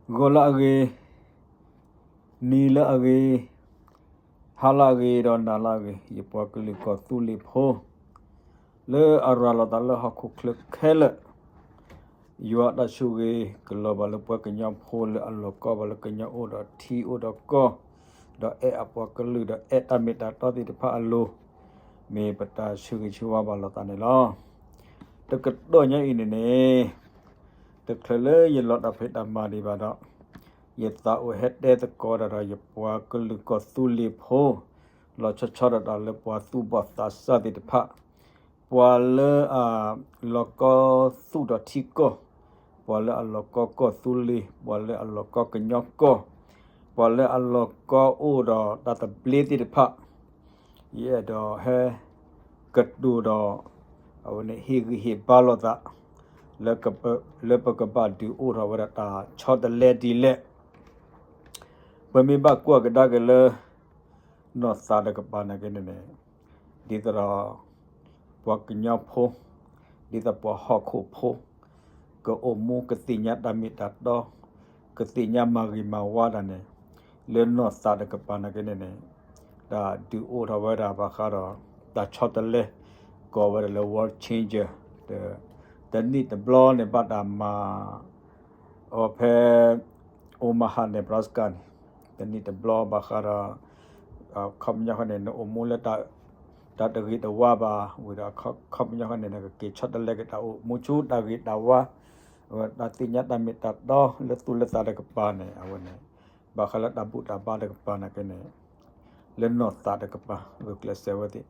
ဂီၤလၢအဂ့ၤ, နံၤလၢအဂ့ၤ, ဟါလၢအဂ့ၤ ဒီးနၤလၢအဂ့ၤ, ယပှၤကလုာ်ကီၢ်သူလ့ၤဖိ လၢအရၤလီၤသးလၢဟီၣ်ခိၣ်ချၢခဲလၢာ်, ယွၤအတၢ်ဆိၣ်ဂ့ၤကလီၤဘၣ်လၢပှၤကညီဖိလၢအလီၢ်ကီဘၣ်လၢကညီအိၣ်ဒီးထံအိၣ်ဒီးကီၢ်, ဒီးအဲၣ်အပှၤကလုာ်ဒီးအဲၣ်တၢ်မ့ၢ်တၢ်တီသ့ၣ်တဖၣ်အလိၤ, မ့ၢ်ပတၢ်ဆၢဂ့ၤဆၢဝါဘၣ်လိာ်သးန့ၣ်လီၤ. တကတီၢ်ညါအံၤန့ၣ်န့ၣ် တချုးလၢယလီၤတၢ်ဖံးတၢ်မၤဒံးဘၣ်ဒီး, ယသးအိၣ်ဟဲတဲသကိးဒီးယပှၤကလုာ်ကီၢ်သူလ့ၤဖိ, လီၤဆီဆီဒၣ်တၢ်လၢပှၤသူၣ်ဘီၣ်သးစၢ်သ့ၣ်တဖၣ်, ပှၤလၢအလီၢ်ကီသူၣ်ဒီးထံကီၢ်, ပှၤလၢအလီၢ်ကီကီၢ်သူလ့ၤ, ပှၤလၢအလီၢ်ကီကညီကီၢ်, ပှၤလၢအလီၢ်ကီအိၣ်ဒီးတၢ်သဘျ့သ့ၣ်တဖၣ်, ယအဲၣ်ဒိးဟဲကတိၤဒီး အဝဲန့ၣ်ဟ့ၣ်ဂံၢ်ဟ့ၣ်ဘါလိာ်သး လၢပကဘၣ်ဒုးအိၣ်ထီၣ်ဝဲဒၣ်တၢ်ဆီတလဲဒ်လဲၣ်. ပမ့ၢ်ဘၣ်ကွၢ်ကဒါက့ၤလၢ နီၢ်သးတကပၤနာ်က့န့ၣ်န့ၣ်, ဒ်သိးဒီး ပှၤကညီဖိ, ဒ်သိးပှၤဟီၣ်ခိၣ်ဖိ ကအိၣ်မူကသ့ၣ်ညါတၢ်မ့ၢ်တၢ်တီ, ကသ့ၣ်ညါမၤဂ့ၤမၤဝါတၢ်န့ၣ်, လၢနီၢ်သးတကပၤနာ်က့န့ၣ်န့ၣ်, တၢ်ဒုးအိၣ်ထီၣ်ဝဲဒၣ်ဘၣ်ဃးဒီး တၢ်ဆီတလဲ ကိးဝဲဒၣ်လၢ World Changer, တနံၣ်တဘျီန့ၣ်ဘၣ်တၢ်မၤ အီၤဖဲ Omaha Nebraska န့ၣ်, တနံၣ်တဘျီဘၣ်ဃးဒီး အခီပညီဃီန့ၣ် နအိၣ်မူလၢ တၢ်တဂ့ၤတဝါဘၣ်ဝံၤဒီး အခီပညီဃီန့ၣ် နကက့ၤဆီတလဲက့ၤတၢ်အိၣ်မူဆူတၢ်ဂ့ၤတၢ်ဝါ, တၢ်သ့ၣ်ညါတၢ်မ့ၢ်တၢ်တီလၢသူၣ်လၢသးတကပၤန့ၣ် အဝဲန့ၣ် ဘၣ်ဃးလၢတၢ်ဘူၣ်တၢ်ဘါတကပၤနာ်က့န့ၣ် လၢနီၢ်သးတကပၤ ဂုာ်ကျဲးစၢးဝဲသ့ၣ်,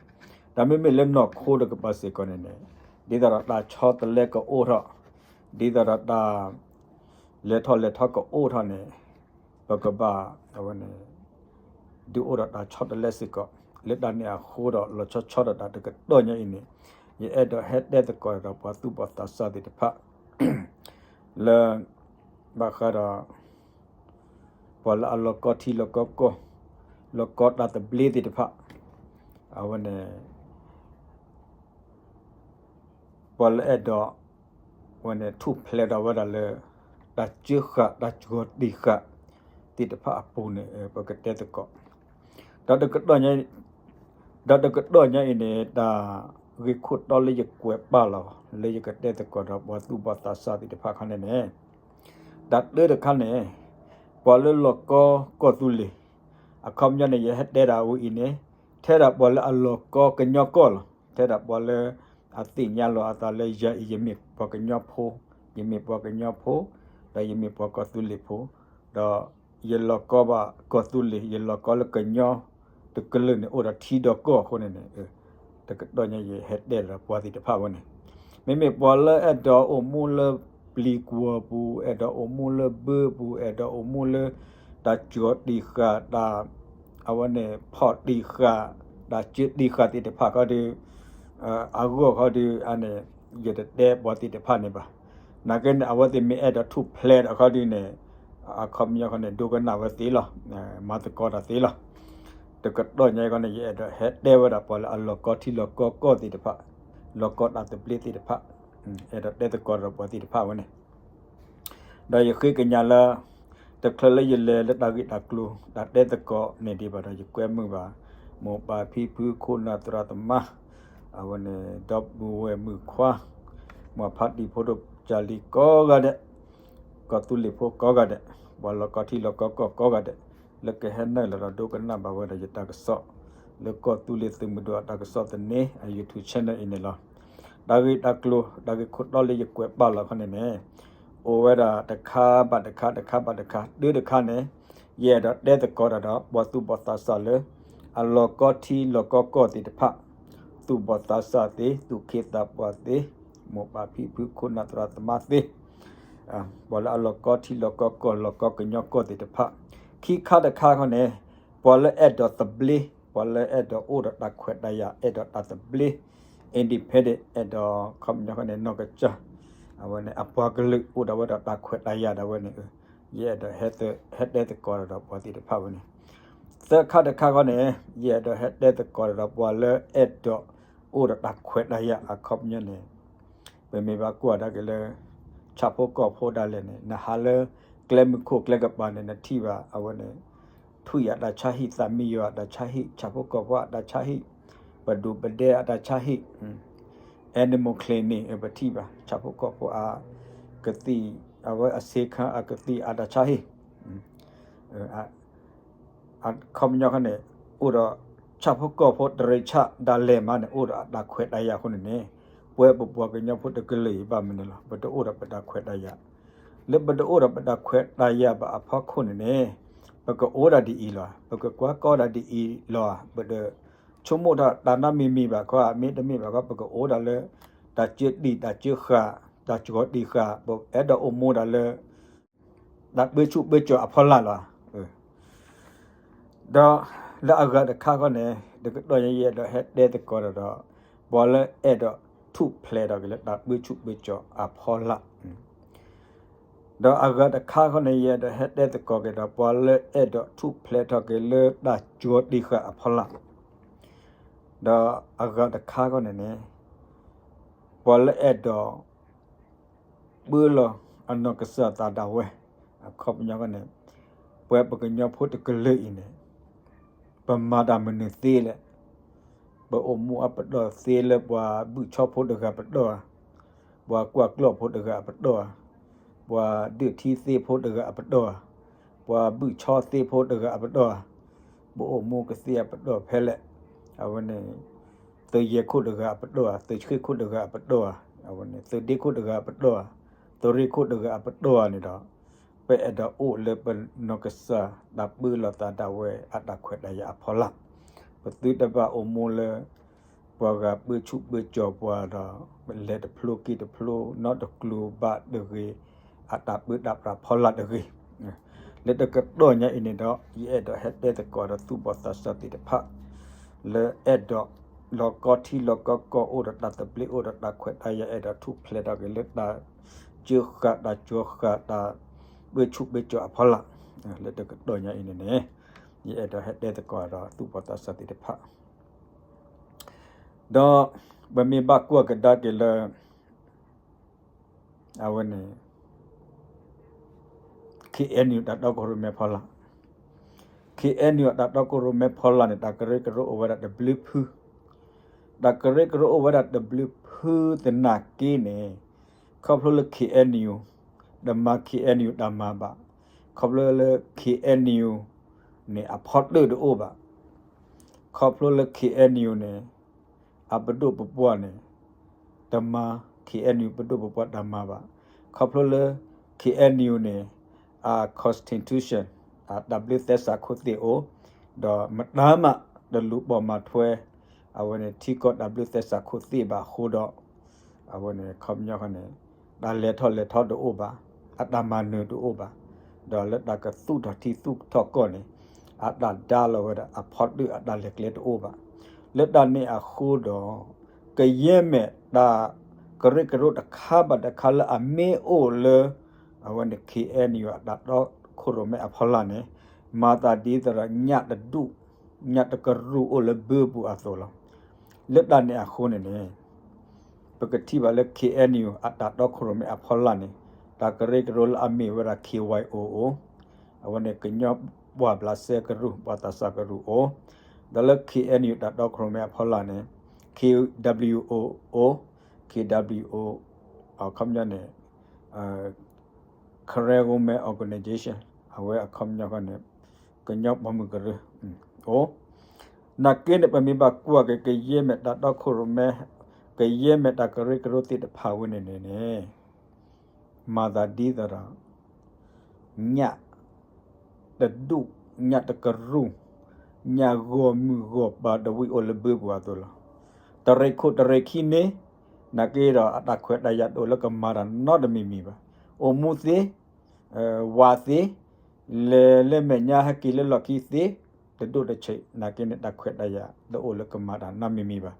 ဒီးမ့မ့ၢ်လၢနီၢ်ခိတကပၤစ့ၢ်ကီးန့ၣ်န့ၣ်, ဒ်သိးဒီးတၢ်ဆီတလဲကအိၣ်ထီၣ်, ဒ်သိးဒီးတၢ် လဲၤထီၣ်လဲၤထီကအိၣ်ထီၣ်န့ၣ်, ပကဘၣ် အဝဲန့ၣ် ဒုးအိၣ်ဒီးတၢ်ဆီတလဲစ့ၢ်ကီး, လၢတၢ်န့ၣ်အဃိဒီး လီၤဆီဆီဒၣ်တၢ်တကတီၢ်ညါအံၤန့ၣ်, ယအဲၣ်ဒိးဟဲတဲသကိးဒီးပှၤသူၣ်ဘီၣ်သးစၢ်သ့ၣ်တဖၣ် လၢ ဘၣ်ဃးဒီး ပှၤလၢအလီၤကီထံလီၤကီကီၢ်, လီၤကီတၢ်သဘျ့သ့ၣ်တဖၣ်, အဝဲန့ၣ် ပှၤလၢအဲၣ်ဒိး ဝဲန့ၣ် ထူၣ်ဖျဲးဒီးဝဲဒၣ်လၢ တၢ်စၢဃာ် တၢ်စှီၤတံၢ်ဃာ် သ့ၣ်တဖၣ်အပူၤန့ၣ် ပကတဲသကိး, ဒီးတကတီၢ်ညါ ဒီးတကတီၢ်ညါအံၤန့ၣ် တၢ်ဂ့ၢ်ခိၣ်တီလၢယကွဲးပာ်လီၤ လၢယကတဲသကိးဒီးပှၤသူၣ်ဘီၣ်သးစၢ်သ့ၣ်တဖၣ်ခီန့ၣ်န့ၣ်, တၢ်တၢတခါန့ၣ် ပှၤလၢလီၤကီကီၢ်သူလ့ၤ, အခီပညီန့ၣ် ယဟဲတဲဒၣ်ဝဲအံၤန့ၣ်, ထဲဒၣ်ပှၤလၢအလီၤကီကညီကီၢ်လီၤ. ထဲဒၣ်ပှၤလၢအသ့ၣ်ညါလီၤအသးလၢယၤအံၤ ယမ့ၢ်ပှၤကညီဖိ, ယမ့ၢ်ပှၤကညီဖိ, ဒီးယမ့ၢ်ပှၤကီၢ်သူလ့ၤဖိ, ဒီးယလီၤကီဘၣ်ကီၢ်သူလ့ၤ, ယလီၤကီလၢကညီတကလုာ်န့ၣ် အိၣ်ဒီးထံဒီးကီၢ်အဃိန့ၣ်န့ၣ်, တကတီၢ်ညါယဟဲတဲဒီးပှၤသ့ၣ်တဖၣ်ဝဲန့ၣ်, မ့မ့ၢ်ပှၤလၢအဲၣ်ဒိးအိၣ်မူလၢပျံၤကွီၤပူၤ, အဲၣ်ဒိးအိၣ်မူလၢဘၢပူၤ, အဲၣ်ဒိးအိၣ်မူလၢ တၢ်စှီၤတံၢ်ဃာ်, တၢ် အဝဲန့ၣ် ဖီၣ်တံၢ်ဃာ်, တၢ်စၢတံၢ်ဃာ်သ့ၣ်တဖၣ်ခီဒီး အဂီၢ်ခီဒီး အန့ၣ် ယတတဲပှၤသ့ၣ်တဖၣ်န့ၣ်ဘၣ်. နာ်က့န့ၣ် အဝဲသ့ၣ်မ့ၢ်အဲၣ်ဒိးထူၣ်ဖျဲးဒီးခီဒီးန့ၣ် အခီပညီခီန့ၣ် ဒိကနၣ်ဝဲသ့လီၤ, မၤသကိးတၢ်သ့လီၤ. တကတီၢ်ညါအံၤခီန့ၣ် ယအဲၣ်ဒိးဟဲတဲဝဲဒၣ်ပှၤလၢအလီၤကီထံလီၤကီကီၢ်သ့ၣ်တဖၣ်, လီၤကီတၢ်သဘျ့သ့ၣ်တဖၣ်, အဲၣ်ဒိးတဲသကိးဒီးပှၤသ့ၣ်တဖၣ်ဝဲန့ၣ် ဒီးယဃ့ကညးလၢ တချုးလၢယလဲၤလၢတၢ်ဂ့ၢ်တၢ်ကျိၤ တၢ်တဲသကိးန့ၣ်ဒံးဘၣ်ဒီး ယကွဲမုာ်ဘၣ် မိၢ်ပၢ်ဖံဖုခိၣ်နၢ်သရၣ်သမါ, အဝဲန့ၣ် ဒီပုၢ်ဝဲၢ်မုၣ်ခွါ, မိၢ်ဖါတံၤဖိဒိၣ်ကၢ်လံၤကိးဂၤဒဲး, ကီၢ်သူလ့ၤဖိကိးဂၤဒဲး, ပှၤလီၤကီထံလီၤကီကီၢ်ကိးဂၤဒဲး, လၢကဟဲနုာ်လီၤဒီးဒိကနၣ်ဘၣ်ဝဲဒၣ်ယတၢ်ကစီၣ် လၢကီၢ်သူလ့ၤသုးမုၢ်ဒိၣ်အတၢ်ကစီၣ်သန့ အ YouTube channel အံၤန့ၣ်လီၤ. တၢ်ဂ့ၢ်တၢ်ကျိၤ တၢ်ဂ့ၢ်ခိၣ်တီလၢယကွဲးပာ်လီၤခီန့ၣ်န့ၣ် အိၣ်ဝဲဒၣ်တခါဘၣ်တခါ တခါဘၣ်တခါ တၢတခါန့ၣ် ယအဲၣ်ဒိးတဲသကိးတၢ်ဒီး ပှၤသူၣ်ဘီၣ်သးစၢ်လၢ အလီၤကီထံလီၤကီကီၢ်သ့ၣ်တဖၣ်, သူၣ်ဘီၣ်သးစၢ်သ့, သူၣ်က့သးပှၢ်သ့, မိၢ်ပၢ်ဖံဖုခိၣ်နၢ်သရၣ်သမါသ့ ပှၤလၢအလီၤကီထံလီၤကီကီၢ် လီၤကီကညီကီၢ်သ့ၣ်တဖၣ်, ခံခါတခါခီန့ၣ် ပှၤလၢအဲၣ်ဒိးသဘျ့, ပှၤလၢအဲၣ်ဒိးအိၣ်ဒီးတၢ်ခွဲးတၢ်ယာ် အဲၣ်ဒိးတၢ်သဘျ့ independent အဲၣ်ဒိးခီပညီခီန့ၣ် နီၢ်ကစၢ် အဝဲန့ၣ် အပှၤကလုာ်အိၣ်ဒီးဝဲဒၣ်တၢ်ခွဲးတၢ်ယာ်ဒၣ်ဝဲန့ၣ်, ယအဲၣ်ဒိးဟဲတဲသကိးဒီးပှၤသ့ၣ်တဖၣ်ဝဲန့ၣ်, သၢခါတခါခီန့ၣ် ယအဲၣ်ဒိးဟဲတဲသကိးဒီးပှၤလၢအဲၣ်ဒိးအိၣ်ဒီးတၢ်ခွဲးတၢ်ယာ်အခီပညီန့ၣ် ပမ့ၢ်ဘၣ်ကွၢ်ဒၣ်က့ၤလၢ ဆၣ်ဖိကီၢ်ဖိဒၣ်လဲာ်န့ၣ် နဟးလၢ ကျဲမုၢ်ခိၣ်ကျဲကပၤန့ၣ် နထံၣ်ဘၣ် အဝဲန့ၣ် ထွံၣ်အတၢ်ဆါဟံၣ်, သးမံယီၤအတၢ်ဆါဟံၣ်, ဆၣ်ဖိကီၢ်ဖိအတၢ်ဆါဟံၣ်, ပဒိၣ်ပဒဲအတၢ်ဆါဟံၣ်, animal clinic န့ၣ် ပထံၣ်ဘၣ် ဆၣ်ဖိကီၢ်ဖိအကသံၣ်, အဝဲအဆ့ခါအကသံၣ်အတၢ်ဆါဟံၣ်, အခီပညီခီန့ၣ် အိၣ်ဒီး ဆၣ်ဖိကီၢ်ဖိတရံးဆၣ်ဒၣ်လဲာ်မးန့ၣ် အိၣ်ဒီးအတၢ်ခွဲးတၢ်ယာ်အဃိန့ၣ်န့ၣ်, ပဝဲပပှၤကညီဖိတကလုာ်အံၤဘၣ်မနုၤလဲၣ် ပတအိၣ်ဒီးပတၢ်ခွဲးတၢ်ယာ်, လၢပတအိၣ်ဒီးပတၢ်ခွဲးတၢ်ယာ်ဘၣ်အဖီခိၣ်န့ၣ်န့ၣ်, ပကအိၣ်ဒၣ်ဒ်အံၤလီၤ, ပကကွၢ်ကီဒၣ်ဒ်အံၤလီၤ, ပတဆိကမိၣ်တၢ်တၢ်နီတမံၤမံၤဘၣ်ခီ, မ့တမ့ၢ်ဘၣ်ခီ ပကအိၣ်ဒၣ်လၢ တၢ်စၢတံၢ်တၢ်စၢဃာ်, တၢ်စှီၤတံၢ်ဃာ်, ပအဲၣ်ဒိးအိၣ်မူဒၣ်လၢ တၢ်ပၢဆူၣ်ပၢကၠီၤအဖီလာ်လီၤ. ဒီးလၢအဂၤတခါခီန့ၣ် တကတီၢ်ညါယအဲၣ်ဒိးဟဲတဲသကိးဒီး ပှၤလၢအဲၣ်ဒိးထူၣ်ဖျဲးထီၣ်က့ၤလၢတၢ်ပၢဆူၣ်ပၢကၠီၤအဖီလာ်, ဒီးအဂၤတခါခီန့ၣ် ယအဲၣ်ဒိးဟဲတဲသကိးက့ၤဒီး ပှၤလၢအဲၣ်ဒိးထူၣ်ဖျဲးထီၣ်က့ၤလၢတၢ်စှီၤတံၢ်ဃာ်အဖီလာ်, ဒီးအဂၤတခါခီန့ၣ်န့ၣ် ပှၤလၢအဲၣ်ဒိး ပၢလီၤအနီၢ်ကစၢ်သးဒၣ်ဝဲ, အခီပညီန့ၣ် ပဝဲပကညီဖိတကလုာ်အံၤန့ၣ် ပမၤတၢ်မနုၤသ့လဲၣ်, ပအိၣ်မူအပတီၢ်သ့လၢပှၤဘုၣ်ဆီဖိတဂၤပတီၢ်ဧါ, ပှၤကွၢ်ကျီၢ်ဖိတဂၤအပတီၢ်ဧါ, ပှၤဒုးထံသ့ဖိတဂၤအပတီၢ်ဧါ, ပှၤဘုၣ်ဆီသ့ဖိတဂၤအပတီၢ်ဧါ, ပအိၣ်မူကသ့အပတီၢ်ဖဲလဲၣ်, အဝဲန့ၣ် သုးယဲၢ်ခိၣ်တဂၤအပတီၢ်ဧါ, သုးဆှ့ခိၣ်တဂၤအပတီၢ်ဧါ, အဝဲန့ၣ် သုးဒ့ခိၣ်တဂၤအပတီၢ်ဧါ, သုးရ့ၣ်ခိၣ်တဂၤအပတီၢ်ဧါန့ၣ်ဒီး ပအဲၣ်ဒိးအိၣ်လၢပနီၢ်ကစၢ်တၢ်ပၢလီၤသးဒၣ်ဝဲအတၢ်ခွဲးတၢ်ယာ်အဖီလာ်, ပသုတဘၣ်အိၣ်မူလၢ ပှၤဂၤပၢဆူၣ်ပၢကၠီၤပှၤဒီး လဲၤတဖျိက့ၤတဖျိ နီတကျိၤဘၣ်တဂ့ၤ, အတၢ်ပၢတၢ်ပြးဖီလာ်တဂ့ၤ. လၢတကတီၢ်ညါအံၤန့ၣ်ဒီး ယအဲၣ်ဒိးဟဲတဲသကိးဒီးသူၣ်ဘီၣ်သးစၢ်သ့ၣ်တဖၣ် လၢအဲၣ်ဒိး လီၤကီထံလီၤကီကီၢ် အိၣ်ဒီးတၢ်သဘျ့ အိၣ်ဒီးတၢ်ခွဲးတၢ်ယာ် အဲၣ်ဒိးထူၣ်ဖျဲးထီၣ်က့ၤလၢတၢ်စၢဃာ်တၢ်စှီၤဃာ်တၢ်ပၢဆူၣ်ပၢကၠီၤအဖီလာ်, လၢတကတီၢ်ညါအံၤန့ၣ်န့ၣ် ယအဲၣ်ဒိးဟဲတဲသကိးဒီးသူၣ်ဘီၣ်သးစၢ်သ့ၣ်တဖၣ် ဒီးပမ့ၢ်ဘၣ်ကွၢ်ကဒါက့ၤလၢ အဝဲန့ၣ် ခ့ၣ်အဲၣ်ယူၣ် တၢ်တီခိၣ်ရိၣ်မဲဖီလာ်, ခ့ၣ်အဲၣ်ယူၣ် အတၢ်တီခိၣ်ရိၣ်မဲဖီလာ်န့ၣ် တၢ်ကရၢကရိအိၣ်ဝဲဒၣ်တဘျုးဖု, တၢ်ကရၢကရိအိၣ်ဝဲဒၣ်တဘျုးဖုသနာ်က့န့ၣ် ခီဖျိလၢ ခ့ၣ်အဲၣ်ယူၣ် တမၤ ခ့ၣ်အဲၣ်ယူၣ် တၢ်မၤဘၣ်, ခီဖျိလၢ ခ့ၣ်အဲၣ်ယူၣ် န့ၣ် အဖီတၢၣ်တအိၣ်ဘၣ်, ခီဖျိလၢ ခ့ၣ်အဲၣ်ယူၣ် န့ၣ် အပဒိၣ်ပပှၢ်န့ၣ် တမၤ ခ့ၣ်အဲၣ်ယူၣ် ပဒိၣ်ပပှၢ်တၢ်မၤဘၣ်, ခီဖျိလၢ ခ့ၣ်အဲၣ်ယူၣ် န့ၣ် အ constitution အတၢ်ဘျုးသဲစးခိၣ်သ့ၣ်အိၣ်, ဒီးမတၤမးတလူၤပိာ်မၤထွဲ အဝဲန့ၣ်ထံကီၢ်တၢ်ဘျုးသဲစးခိၣ်သ့ၣ်ဘၣ်အဃိဒီး အဝဲန့ၣ်ခီပညီန့ၣ် တၢ်လဲၤထီၣ်လဲၤထီတအိၣ်ဘၣ်, အတၢ်မၤနၢၤတအိၣ်ဘၣ်, ဒီးလၢတၢ်ကသူၣ်ထီၣ်ထံသူၣ်ထီၣ်ကီၢ်န့ၣ် အတၢ်ဒါလီၤဝဲဒၣ်အဖီတၢၣ်အတၢ်လဲၤကျဲတအိၣ်ဘၣ်. လၢတၢ်န့ၣ်အဃိဒီး ကယဲၢ်မဲာ်တၢ်ကရၢကရိတခါဘၣ်တခါလၢအမ့ၢ်အိၣ်လၢ အဝဲန့ၣ် ခ့ၣ်အဲၣ်ယူၣ် အတၢ်တီခိၣ်ရိၣ်မဲအဖီလာ်န့ၣ် မၤသးဒ်သိးဒီးညၣ်တဒူၣ် ညၣ်တကရူၢ်အိၣ်လၢဘၢပူၤအသိးလီၤ. လၢတၢ်န့ၣ်အဃိန့ၣ်န့ၣ် ပကထံၣ်ဘၣ်လၢ ခ့ၣ်အဲၣ်ယူၣ် အတၢ်တီခိၣ်ရိၣ်မဲအဖီလာ်န့ၣ် တၢ်ကရၢကရိလၢအမ့ၢ်ဝဲဒၣ် ခ့ၣ်ဝဲၢ်အိၣ် အိၣ်, အဝဲန့ၣ်ကညီပှၤဘျးစဲကရူၢ် ပှၤသးစၢ်ကရူၢ်အိၣ်, ဒီးလၢ ခ့ၣ်အဲၣ်ယူၣ် တၢ်တီခိၣ်ရိၣ်မဲအဖီလာ်န့ၣ် ခ့ၣ်ဒဘျီယူၣ်အိၣ် အိၣ်, ခ့ၣ်ဒဘျီယူၣ်အိၣ် အခီပညီန့ၣ် Karen Women Organization အဝဲအခီပညီန့ၣ် ကညီပိာ်မုၣ်ကရၢ အိၣ်, နာ်က့န့ၣ် ပမ့ၢ်ဘၣ်ကွၢ်က့ၤ ကယဲၢ်မဲာ်တၢ်တီခိၣ်ရိၣ်မဲ ကယဲၢ်မဲာ်တၢ်ကရၢကရိသ့ၣ်တဖၣ်ဝဲန့ၣ်န့ၣ်န့ၣ် မၤသးဒ်သိးဒီး ညၣ်တဒူၣ် ညၣ်တကရူၢ် ညၣ်ဂီၤမုၢ်ဂီၤပၤတဝံၣ်အိၣ်လၢဘၢပူၤအသိးလီၤ. တရံးခိၣ်တရံးခံန့ၣ် နာ်က့ဒီးအတၢ်ခွဲးတၢ်ယာ်တအိၣ်လၢကမၤတၢ်နီတမံၤမံၤဘၣ်. အိၣ်မူသ့ ဝၤသ့ လဲၤလၢမဲာ်ညါဟဲက့ၤလၢလီၢ်ခံသ့ တဒိၣ်တဆံး နာ်က့န့ၣ် တၢ်ခွဲးတၢ်ယာ်တအိၣ်လၢကမၤတၢ်နီတမံၤမံၤဘၣ်.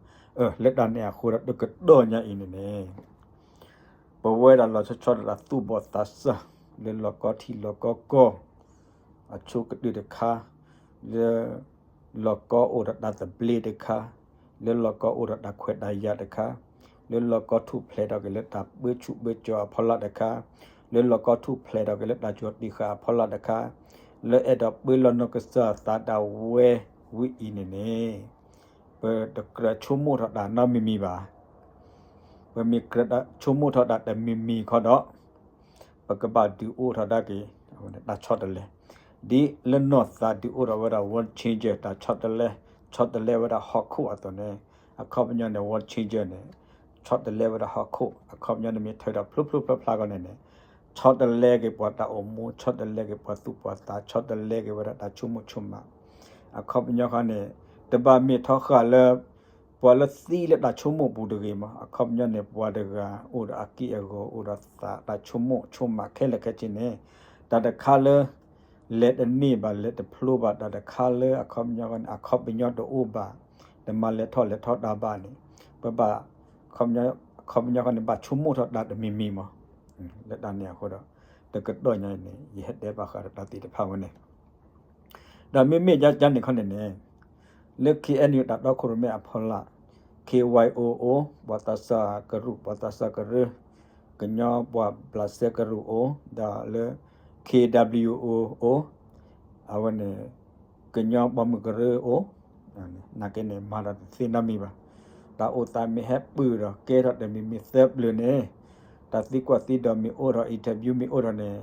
လၢတၢ်န့ၣ်အဃိဒီးတကတီၢ်ညါအံၤန့ၣ်န့ၣ် ပဝဲဒၣ်လီၤဆီဆီဒၣ်တၢ်သူၣ်ဘီၣ်သးစၢ် လၢလီၢ်ကီထံလီၢ်ကီကီၢ် အဆိကတၢၢ်တခါ လၢ လီၢ်ကီအိၣ်ဒီးတၢ်သဘျ့တခါ, လၢလီၢ်ကီအိၣ်ဒီးတၢ်ခွဲးတၢ်ယာ်တခါ, လၢလီၢ်ကီထူၣ်ဖျဲးထီၣ်က့ၤလၢတၢ်ပၢဆူၣ်ပၢကၠီၤအဖီလာ်တခါ, လၢ လၢလီၢ်ကီၢ်ထူၣ်ဖျဲးထီၣ်က့ၤလၢတၢ်ကၠီတံာ်ဃာ်အဖီလာ်တခါ, လၢအဲၣ်ဒိးပၢလီၤနီၢ်ကစၢ်သးဒၣ်ဝဲဝံၤအံၤန့ၣ်န့ၣ်, ပတကြၢးဆိကမိၣ်ထီၣ်တၢ်နီတမံၤမံၤဘၣ်. ပမ့ၢ်ကြၢးဆိကမိၣ်ထီၣ်တၢ်တမံၤမံၤခီဒီး ပကဘၣ်ဒုးအိၣ်ထီၣ်ဒၣ်က့ၤ တၢ်ဆီတလဲ, ဒ်လၢနီၢ်သးဒုးအိၣ်ထီၣ်ဝဲဒၣ် world changer တၢ်ဆီတလဲ, ဆီတလဲဝဲဒၣ်ဟီၣ်ခိၣ်အသိးန့ၣ်, အခီပညီန့ၣ် world changer န့ၣ် ဆီတလဲဝဲဒၣ်ဟီၣ်ခိၣ်, အခီပညီန့ၣ်မ့ၢ်ထၢဒီးဖျိဖျိဖျါဖျါကီးန့ၣ်န့ၣ်, ဆီတလဲက့ၤပှၤတၢ်အိၣ်မူ, ဆီတလဲက့ၤပှၤသူၣ်ပှၤသး, ဆီတလဲက့ၤဝဲဒၣ်တၢ်ဆိကမိၣ်ဆိကမး, အခီပညီဃီန့ၣ်, တဘၣ်မ့ၢ်ထီဃာ်လၢ ပှၤလၢသံလၢတၢ်ဆိကမိၣ်ပူၤတဂ့ၤမး, အခီပညီန့ၣ် ပှၤတဂၤအိၣ်ဒီးအက့ၢ်အဂီၤ အိၣ်ဒီးသးတၢ်ဆိကမိၣ်ဆိကမးခဲလၢာ်ခဲဆ့န့ၣ်, တၢ်တခါလၢ လဲၤတန့ၢ်ဘၣ် လဲၤတဖျိဘၣ် တၢ်တခါလၢအခီပညီန့ၣ် အခီပညီတအိၣ်ဘၣ်, တမၤလဲၤထီၣ်လဲၤထီၣ်တၢ်ဘၣ်န့ၣ်, ပဘၣ် အခီပညီဃီန့ၣ် ဘၣ်ဆိကမိၣ်ထီၣ်တၢ်တမံၤမံၤမး, လၢတၢ်န့ၣ်အဃိဒီး တကတီၢ်ညါအံၤန့ၣ် ယဟဲတဲဘၣ်ဃးဒီးတၢ်သ့ၣ်တဖၣ်ဝဲန့ၣ် ဒီးမ့မ့ၢ်ယါကန့ၣ်ခီန့ၣ်န့ၣ်, လၢ K N U တၢ်တီခိၣ်ရိၣ်မဲအဖီလာ်, K Y O အိၣ်, ပှၤသးစၢ်ကရူၢ် ပှၤသးစၢ်ကရၢ, ကညီပှၤဘျးစဲကရူၢ်အိၣ်, ဒီးလၢ K W O အိၣ်, အဝဲန့ၣ် ကညီဘီမုၢ်ကရၢအိၣ်, နာ်က့န့ၣ် မၤဒီးတသ့နီတမံၤဘၣ်. တၢ်အိၣ်သးမ့ၢ်ဟဲပၢၢ်ဒီးကဲထီၣ်တမံၤမံၤသၢပျၢၤန့ၣ်, တၢ်သံကွၢ်သံဒိးမ့ၢ်အိၣ်ဒီး interview မ့ၢ်အိၣ်ဒီးန့ၣ်,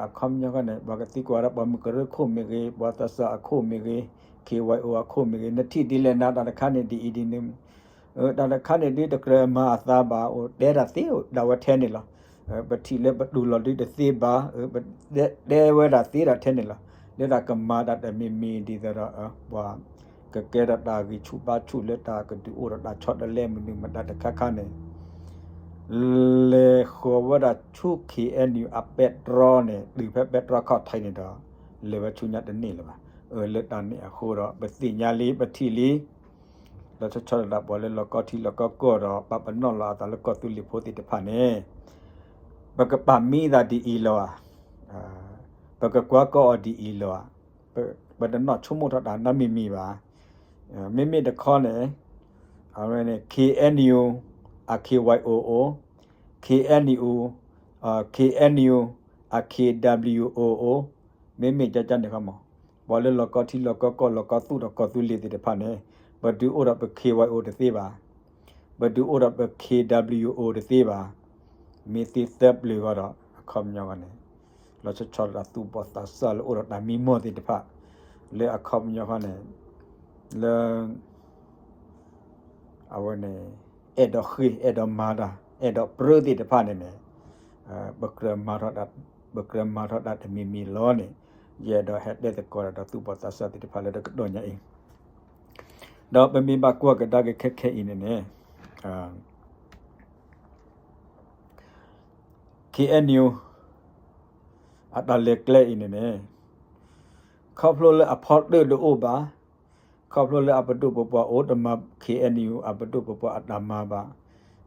အခီပညီဃီန့ၣ် ပှၤကသံကွၢ်ဝဲဒၣ်ပှၤမုၢ်ကရၢခိၣ်မ့ၢ်ဂ့ၤ, ပှၤသးစၢ်အခိၣ်မ့ၢ်ဂ့ၤ, K Y O အခိၣ်မ့ၢ်ဂ့ၤ, နထံၣ်ဒ်လဲၣ်နၤ တၢ်တခါန့ၣ်ဒ်အံၤဒ်န့ၣ်, တၢ်တခါန့ၣ်ဒ်တကြၢးမၤအသးဘၣ် အိၣ်တဲဒၣ်သ့ဒၣ်ဝဲထဲန့ၣ်လီၤ. ပထံၣ်လၢပတူၢ်လိာ်ဒ်တသ့ဘၣ်, တဲဝဲဒၣ်သ့ဒၣ်ထဲန့ၣ်လီၤ. လၢတၢ်ကမၤတၢ်တမံၤမံၤဒ်သိးဒီး ပှၤကကဲထီၣ်တၢ်ဂံၢ်ဆူၣ်ဘါဆူၣ်လၢတၢ်ကဒုးအိၣ်ဒီးတၢ်ဆီတလဲမနုၤမတၤတခါခါန့ၣ် လဲၤဃီၤဝဲဒၣ်ဆူ K N U အပဲတြီန့ၣ် တုၤဖဲပဲတြီခီၣ်ထံးန့ၣ်ဒီး လဲၤဝဲဆူညါတန့ၢ်လၢၤဘၣ်. လၢတၢ်န့ၣ်အဃိဒီး ပသ့ၣ်ညါလံ ပထံၣ်လံ လီၤဆီဆီဒၣ်တၢ်ပှၤလၢလီၢ်ကီထံလီၢ်ကီကီၢ်ဒီး ပာ်ပနီၣ်လီၤအသးလၢကီၢ်သူလ့ၤဖိသ့ၣ်တဖၣ်န့ၣ် ပကပာ်မံသးဒ်အံၤလီၤဧါ, ပကကွၢ်ကီအီၤဒ်အံၤလီၤဧါ, ပတနီၣ်ဆိကမိၣ်ထီၣ်တၢ်နီတမံၤမံၤဘၣ်. မ့မ့ၢ်တခီန့ၣ် အဝဲန့ၣ် K N U အ K Y O အိၣ်, K N U, K N U အ K W O အိၣ်, မ့မ့ၢ်ကကန့ၣ်ခီမး ပှၤလၢလီၢ်ကီထံလီၢ်ကီကီၢ် လီၢ်ကီသူၣ်ဒီးကီၢ်သူလ့ၤသ့ၣ်တဖၣ်န့ၣ် ပဒုးအိၣ်ဒီးပ K Y O တသ့ဘၣ်, ပဒုးအိၣ်ဒီးပ K W O တသ့ဘၣ်. မ့ၢ်သ့သၢပျၢၤဃီဒီး အခီပညီဃီန့ၣ် လီၤဆီဆီဒၣ်တၢ်သူၣ်ဘီၣ်သးစၢ်လၢအိၣ်ဒီးတၢ်မံမီၢ်သ့ၣ်တဖၣ် လၢအခီပညီဃီန့ၣ် လၢ အဝဲန့ၣ် အဲၣ်ဒိးဃ့ၢ် အဲၣ်ဒိးမၤတၢ် အဲၣ်ဒိးပြၢသ့ၣ်တဖၣ်န့ၣ်န့ၣ် ပကြၢးမၤထီၣ်တၢ် ပကြၢးမၤထီၣ်တၢ်တမံၤမံၤလီၤန့ၣ် ယအဲၣ်ဒိးဟဲတဲသကိးဒီးသူၣ်ဘီၣ်သးစၢ်သ့ၣ်တဖၣ်လၢတကတီၢ်ညါအံၤ ဒီးပမ့ၢ်ဘၣ်ကွၢ်ကဒါက့ၤခဲခဲအံၤန့ၣ်န့ၣ် K N U အတၢ်လဲၤကျဲအံၤန့ၣ်န့ၣ် ခီဖျိလၢအဖီတၢၣ်တအိၣ်ဘၣ်, ခီဖျိလၢအပဒိၣ်ပပှၢ်အိၣ်တမၤ K N U အပဒိၣ်ပပှၢ်အတၢ်မၤဘၣ်,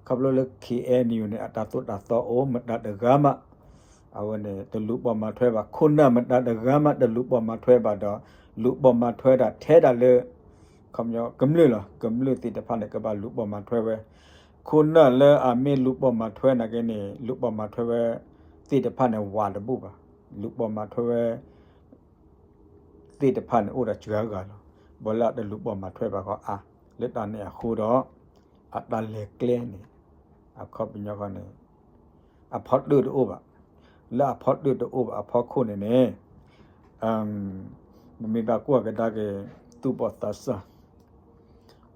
ခီဖျိလၢ K N U န့ၣ် အတၢ်သိၣ်တၢ်သီအိၣ်မတၤတဂၤမး အဝဲန့ၣ် တလူၤပိာ်မၤထွဲဘၣ်, ခိၣ်နၢ်မတၤတဂၤမး တလူၤပိာ်မၤထွဲဘၣ်ဒီး လူၤပိာ်မၤထွဲတၢ်ထဲဒၣ်လၢ ကမျၢၢ်လီၤ. ကမျၢၢ်သ့ၣ်တဖၣ်န့ၣ် ကဘၣ်လူၤပိာ်မၤထွဲဝဲ, ခိၣ်နၢ်လၢအမ့ၢ်လူၤပိာ်မၤထွဲနာ်က့န့ၣ် လူၤပိာ်မၤထွဲဝဲသ့ၣ်တဖၣ်န့ၣ် ဝးတဘူၣ်ဘၣ်. လူၤပိာ်မၤထွဲဝဲ သ့ၣ်တဖၣ်န့ၣ် အိၣ်ဒီးစှၤဂၤလီၤ. ဘၣ်လၢအတလူၤပိာ်မၤထွဲဘၣ်ဃီအါ, လၢတၢ်န့ၣ်အဃိဒီး အတၢ်လဲၤကျဲန့ၣ် အခီပညီဃီန့ၣ် အဖီတၢၣ်တအိၣ်ဘၣ်. လၢအဖီတၢၣ်တအိၣ်ဘၣ်အဖီခိၣ်န့ၣ်န့ၣ် ပမ့ၢ်ဘၣ်ကွၢ်ကဒါက့ၤ သူၣ်ဘီၣ်သးစၢ်